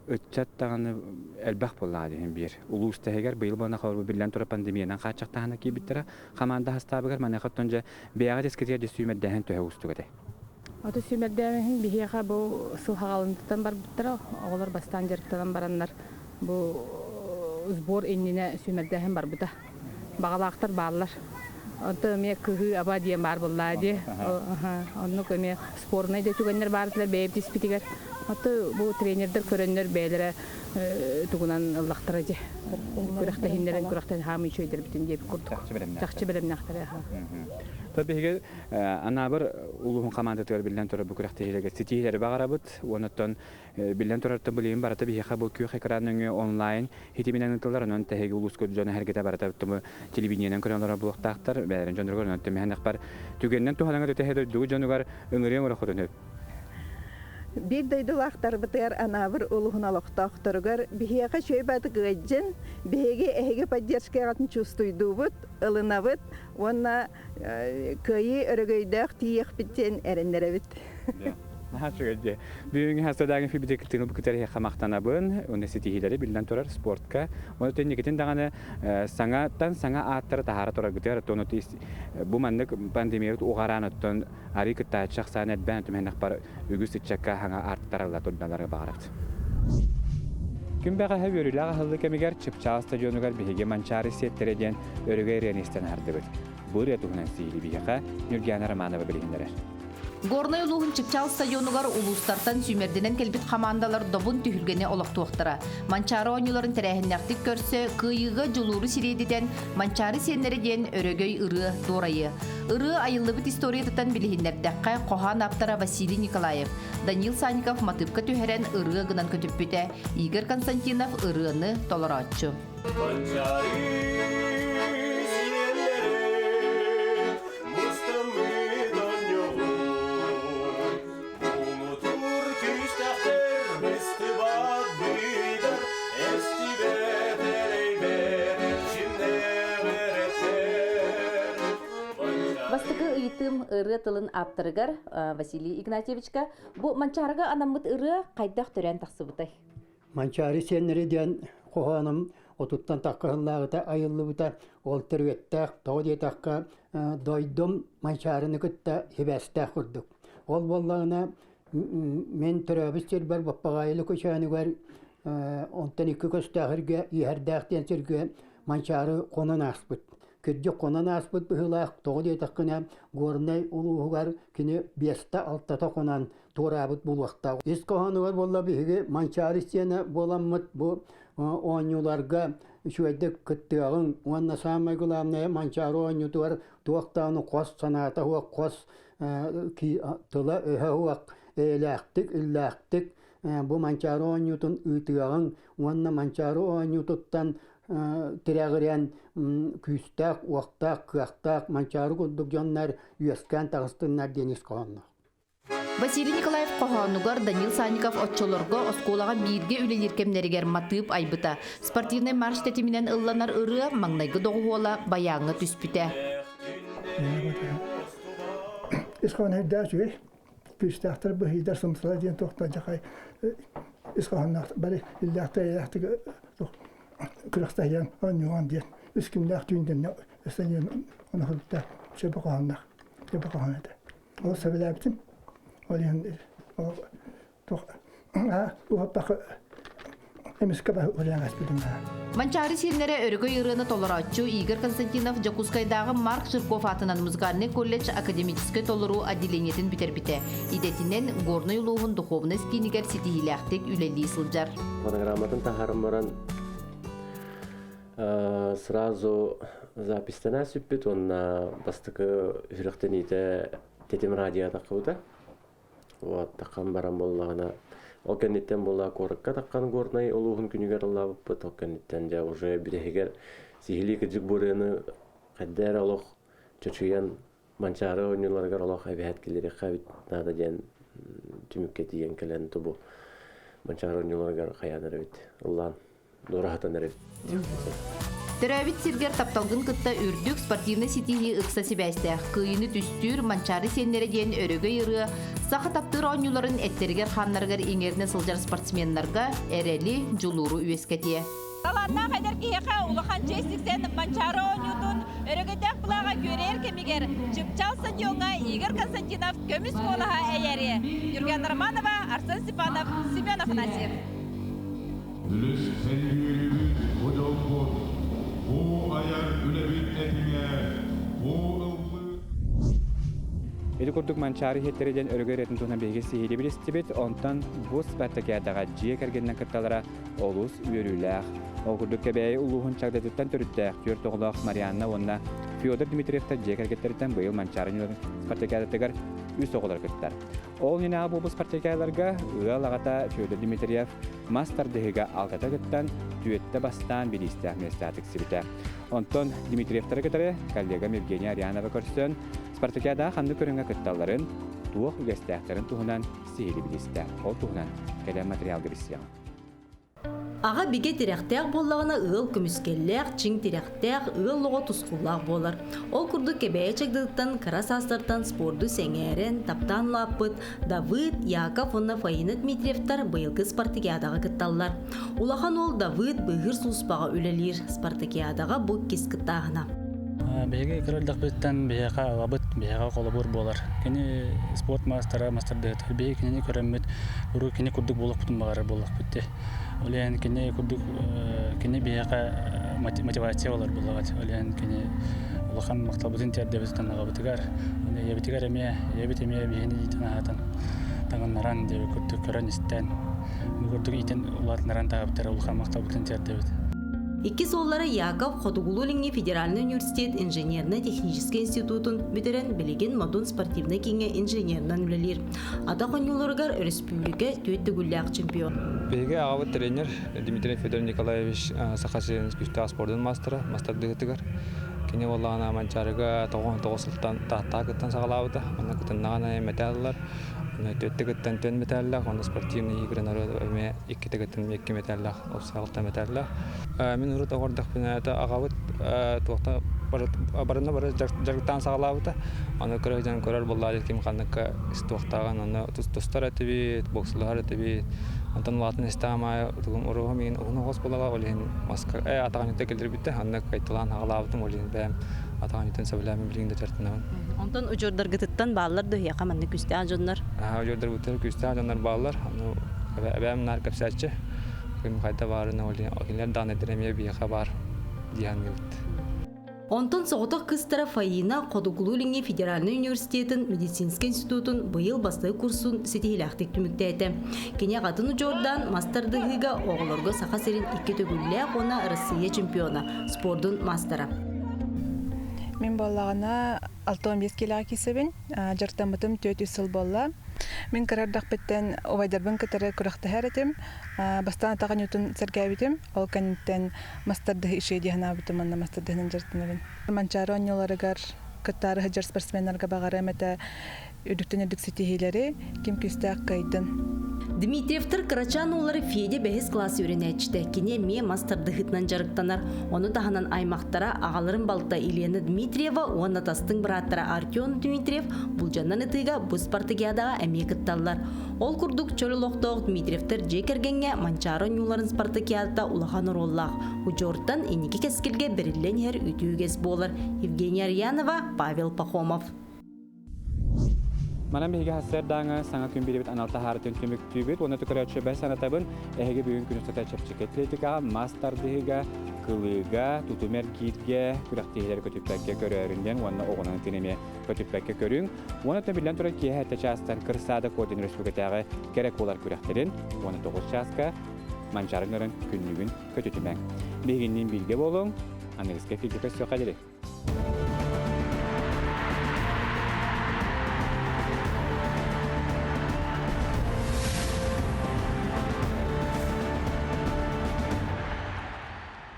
S1: ыччат даҕаны элбэх буоллаҕа диэн биир. Улуус таһыгар быйыл буолан холобур биллэн турар пандемиянан хааччахтааһына киирбиттэрэ. Хамаанда хастаабыгар маныаха оттон дьэ бэйэҕэ дискэтигэр дьэ сүүмэрдээһин төһө уустук этэй?
S17: Ото сүүмэрдээһин биһиэхэ бу сыл хаҕалынтыттан барбыттара. Оҕолор бастаан дьарыктанан бараннар бу сбор иннинэ сүүмэрдээһин барбыта. Баҕалаахтар бааллар. Онтон эмиэ кыһыы-аба диэн баар буоллаа дии. Оннук эмиэ спорнай да түгэннэр баардылар бэйэбит испитигэр. Ото бу тренердэр көрөннөр бэйэлэрэ тугунан ыллахтара дии. Күрэхтэһиннэрин күрэхтэһин хаамыы үчүгэйдэрбитин диэбит курдук. Чахчы бэлэмнээхтэрэ.
S1: То биһиги Анаабыр улууһун хамаандатыгар биллэн турар бу күрэхтэһиилэргэ ситиһиилэри баҕарабыт. Уонна Биллэн турар, билигин барыта биһиэхэ бу күөх экран нөҥүө онлайн хитиминэн ыытыллар, онон тэһиги улууска дьоно эһэргитэ барыта туму телевидениенэн көрөн олорор буолуохтаахтар, бэйэлэрин дьонноругар онон түмэһэн түгэнинэн туһанаҥа төһө дойдугу дьонугар ыҥырыаҥ өрө хотун
S18: Биир дойдулаахтарбытыгар Анаабыр улуһун олохтоохторугар биһиэхэ үчүгэй баатык ыадьын, биһиги эһиги поддержкаҕытын чувствуйдуубут, ылынабыт уонна кыайыы өрөгөйдөөх тиийиэхпит диэн эрэннэрэбит.
S1: Наһаа үчүгэй дии. Бүгүҥҥү хастадааҥы фибити кыттыыны кытары махтанабын. Уонна ситиһиилэри биллэн турар спортка. Уонна инникитин даҕаны саҥаттан саҥа ааттары таһаара тураргытыгар оттон бу маннык пандемиябыт уҕараан оттон арыы кыттааччы ахсаана элбээн түмэннэхпар үгүс ыччакка саҥа ааттаралла турдалары баҕарабыт. Күн бэҕэһээ үөрүүлээх аһыллыы кэмигэр Чыпчаал стадионугар биһиги Манчаары сиэттэрэ диэн өрөгөй ырыаны истэн аһардыбыт. Бу ырыа туһунан сиһилии биһиэхэ Ньургиана Романова билиһиннэрэр.
S25: Горнай улууһун Чыпчаал стадионугар улуустартан сүүмэрдэнэн кэлбит хамаандалар добун түһүлгэни олохтуохтара. Манчаары оонньууларын тэрээһиннээхтик көрсө, кыайыыга дьулууру сириэдитэн Манчаары сиэннэрэ диэн өрөгөй ырыа дуорайы. Ырыа айыллыбыт историятыттан билиһиннэрдэххэ, хоһоон ааптара Василий Николаев, Данил Санников матыыпка түһэрэн ырыа гынан көтүппүтэ, Игорь Константинов ырыаны толорооччу. Манчаары сиэннэрэ.
S13: Быстыбат быйдар, эстибэт элэйбэт эрчимнээх
S25: Бастакы ыйытыым ырыа тылын ааптарыгар Василий Игнатьевичка бу Манчаарыга анаммыт ырыа хайдах төрөөн тахсыбытай?
S20: Манчаары сиэннэри диэн хоһоонум отуттан таххаһыллааҕыта айыллыбыта. Ол төрүөттээх, тоҕо диэтэххэ, дойдум Манчаарыны кытта сибээстээх курдук. Ол буоллаҕына, мин төрөөбүт сирбэр Баппаҕаайылы Көчөөнүгэр онтон икки көстөөх Иһэрдээх диэн сиргэ Манчаары хонон ааспыт. Кырдьык хонон ааспыт быһыылаах, тоҕо диэтэххинэ, Горнай улууһугар кини биэстэ-алтата хонон туораабыт буолуохтаах. Ис хоһоонугар буолла биһиги Манчаары сиэнэ буоламмыт бу оонньууларга үчүгэйдик кыттыаҕыҥ уонна саамай главное Манчаары оонньуутугар туох даҕаны хос санаата суох, хос тыла-өһө суох, эйэлээхтик, иллээхтик бу Манчаары оонньуутун ыытыаҕыҥ уонна Манчаары оонньуутуттан тирэҕирэн күүстээх, уохтаах, кыахтаах Манчаары курдук дьоннор үөскээн таҕыстыннар диэн ис хоһоонноох.
S25: Василий Николаев хоһоонугар Данил Санников оччолорго оскуолаҕа бииргэ үлэлиир кэмнэригэр матыып айбыта. Спортивнай марш тэтиминэн ылланар ырыа маҥнайгы доҕуһуола байааҥҥа түспүтэ.
S21: Ис хоһоон өйдөөх үчүгэй. Күүстээхтэр быһыйдар сымсала диэн туохтан дьахай ис хоһоонноох бары иллээхтэр-эйэлээхтик күрэхтэһиэн оонньуоҕун диэн үс күннээх түүн дэннэ өссө ону сөбө хоһоонноох сөбө хоһоон этэ. Ол сөбүлээбитим. Ол иһин туох уһаппакка эмискэ уһуйан ааспытым.
S25: Манчаары сиэннэрэ өрөгөй ырыаны толорооччу Игорь Константинов Дьокуускайдааҕы Марк Жирков аатынан музыкальнай колледж академическай толоруу отделениетын бүтэрбитэ. Идэтинэн Горнай улууһун духовнай киинигэр ситиһиилээхтик үлэлии сылдьар.
S22: Фонограмматын таһааран баран Сразу записьтана сүппүт уонна бастакы сүрэхтэниитэ Тэтим радио таххыбыта. Вот таххан баран буоллаҕына ол кэнниттэн буолла куоракка таххан Горнай улууһун күнүгэр ыллаабыппыт. Ол кэнниттэн дьэ уже бүтэһигэр сиһилии кыдьык бурыаны хайда эрэ олох чочуйан Манчаары оонньууларыгар олох эбэһээт киллэриэххэ эбит наада диэн түмүккэ тиийэн кэлэн тубу Манчаары оонньууларыгар хайаан эрэбит ыллаан дуораһытан эрэбит.
S25: Төрөөбүт сиргэр тапталгын кытта үрдүк спортивнай ситиһии ыкса сибээстээх. Кыайыыны түстүүр Манчаары сиэннэрэ диэн өрөгөй ырыа саха таптыыр оонньууларын эттэригэр-хааннарыгар иҥэринэ сылдьар спортсменнарга эрэли, дьулууру үөскэтиэ.
S23: Талааннаах эдэр киһиэхэ улахан чиэс тиксэн Манчаары оонньуутун өрөгөйдөөх былааҕа күөрэйэр кэмигэр Чыпчаал стадиоҥҥа Игорь Константинов көмүс куолаһа эйээриэ. Юрген Романова, Арсен Степанов, Семен Афанасьев.
S25: Үлүс сэргиирибит бу дьолбут, бу айар үлэбит этиҥэ, бу ыллыы
S1: Ити курдук Манчаары иһиттэрэ диэн өрөгөй ырыатын туһунан биһиги сиһилии билистибит. Онтон бу спартакиадаҕа дьиэ кэргэнинэн кытталара олус үөрүүлээх. Ол курдук Кэбээйи улууһун Чагдатыттан төрүттээх түөрт оҕолоох Марианна уонна Федор Дмитриевтар дьиэ кэргэттэриттэн быйыл Манчаары спартакиадатыгар үс оҕолор кыттар. Ол иннинээҕи буолбут спартакиадаларга ыал аҕата Федор Дмитриев мас тардыһыыга алтата кыттан, түөттэ бастаан бириистээх миэстэҕэ тиксибитэ. Онтон Дмитриевтары кытары коллегам Евгения Арианова көрсөн, спартакиадаҕа ханнык көрүҥҥэ кытталларын, туох үгэстээхтэрин туһунан сиһилии билистэ. Ол туһунан кэлэн материалга билсиэҕиҥ.
S12: Аҕа бигэ тирэхтээх буоллаҕына ыал көмүскэллээх, чиҥ тирэхтээх, ыал оҕо тускуллаах буолар. Ол курдук Кэбээйи Чагдытыттан кыра саастартан спорду сэҥээрэн, таптаан улааппыт Давыд, Яков уонна Фаина Дмитриевтар быйылгы спартакиадаҕа кытталлар. Улахан уол Давыд быыһыыр сулууспаҕа үлэлиир. Спартакиадаҕа бу иккис кыттааһына.
S26: Биһиги кыра эрдэхпититтэн биһиэхэ аҕабыт, биһиэхэ холобур буолар. Кини спорт маастара, мастардыһыт. Биһиги кинини көрөммүт, урут кини курдук буолуохпутун баҕарар буоллахпыт дии. Ол иһин кини курдук кини биһиэхэ мотивация буолар буоллаҕа. Ол иһин кини улахан махталбытын тиэрдэбит аҕабытыгар, ийэбитигэр эмиэ, ийэбит эмиэ биһини иитэн-аһатан, таҥыннаран диэбит курдук көрөн-истэн, бу курдук иитэн улаатыннаран таһабыттара улахан махталбытын тиэрдэбит.
S12: Иккис уоллара Яков Хотугулуу-Илиҥҥи федеральнай университет инженернэй-техническэй институтун бүтэрэн билигин Модун спортивнай кииҥҥэ инженеринэн үлэлиир. Атах оонньууларыгар өрөспүүбүлүкэ түөрт төгүллээх чемпион.
S24: Биһиги аҕабыт тренер Дмитрий Федор Николаевич Саха сирин күүстээх спордун маастара, мастардыһытыгар. Кини буоллаҕына Манчаарыга 99 сылтан Тааттаҕа кыттан саҕалаабыта. Онно кытыннаҕына мэтээл ылар. Оны төттө кыттан төн металлах, оны спортивный игры народ эме икките кыттан икки металлах, алта металлах. Мин урут оҕордохпуна аҕабыт туохта барына бары дьарыктаан саҕалаабыта. Аны кыра дьон көрөр буоллаа ким ханныкка туохтааҕын аны тустар этибит, боксулаһар этибит. Онтон улаатан истаамай тугум уруһум иин уһун оҕус буолаҕа ол иһин маска атаҕын үтэ кэлдирбитте анны кайталаан хаҕалаабытым ол иһин бэйэм атаҕын үтэн сөбүлээмин билигин да дьарыктанабын.
S12: Онтон удьуордаргытыттан бааллар да үһүөхэ маннык күүстээх дьоннор?
S24: Удьуордарбыттан күүстээх дьоннор бааллар. Аны эбээм наар кэпсээччи. Ким хайда баарына ол кинилэр даҕаны эмиэ биһиэхэ баар дии саныыбыт.
S12: Онтон соҕотох кыыстара Фаина Хотугулуу-Илиҥҥи федеральнай университетын медицинскэй институтун быйыл бастакы курсун ситиһиилээхтик түмүктээтэ. Кини аҕатын удьуордаан мас тардыһыыга оҕолорго Саха сирин икки төгүллээх уонна Россия чемпиона, спордун маастара.
S2: Мин буоллаҕына 65 киилэҕэ киирсэбин. Дьарыктаммытым 4-3 сыл буолла. Мин кыра эрдэхпиттэн убайдарбын кытары күрэхтэһэр этим. Бастаан атах оонньуутун сэргээбитим. Ол кэнниттэн мастардыһы үчүгэй дии санаабытым уонна мастардыһынан дьарыктанабын. Манчаары оонньууларыгар кыттаары сылдьар спортсменнарга баҕарыам этэ үрдүктэн үрдүк ситиһиилэри, ким күүстээх кыайдын.
S12: Дмитриевтэр кырачаан уулары Федя бэһис класс үөрэнээччитэ. Кини эмиэ мас тардыһыытынан дьарыктанар. Ону таһынан аймахтара, аҕаларын балта Елена Дмитриева уонна тастыҥ бырааттара Артем Дмитриев булдьаннан ытыыга бу спартакиадаҕа эмиэ кытталлар. Ол курдук чөл олохтоох Дмитриевтэр дьиэ кэргэҥҥэ Манчаары оонньууларын спартакиадата улахан оруоллаах. Удьуортан инники кэскилгэ бэриллэн иһэр үтүө үгэс буолар. Евгения Арьянова, Павел Пахомов.
S1: Манан биһиги сарсыардааҥы саҥа күн биэрэбит анал таһаарытын түмүктүүбүт уонна көрөөччү бэс санатабын эһиги бүгүн күн устата чэпчэки атлетикаҕа, мас тардыһыыга, кылыыга, тутум эргииргэ күрэхтэһиилэри көтүппэккэ көрөөрүн диэн уонна оҕунан ытын эмиэ көтүппэккэ көрүҥ. Уонна биллэн турар киэһэ 7 чаастан Кырсаада Куотин Өрөспүүбүлүкэтээҕи кэрэ куолар күрэхтэрин уонна 9 чааска Манчаары нөрөн күннүгүн көтүтүмэҥ. Биһигинниин бииргэ буолуҥ, аныгыска эфиргэ көрсүөххэ диэри.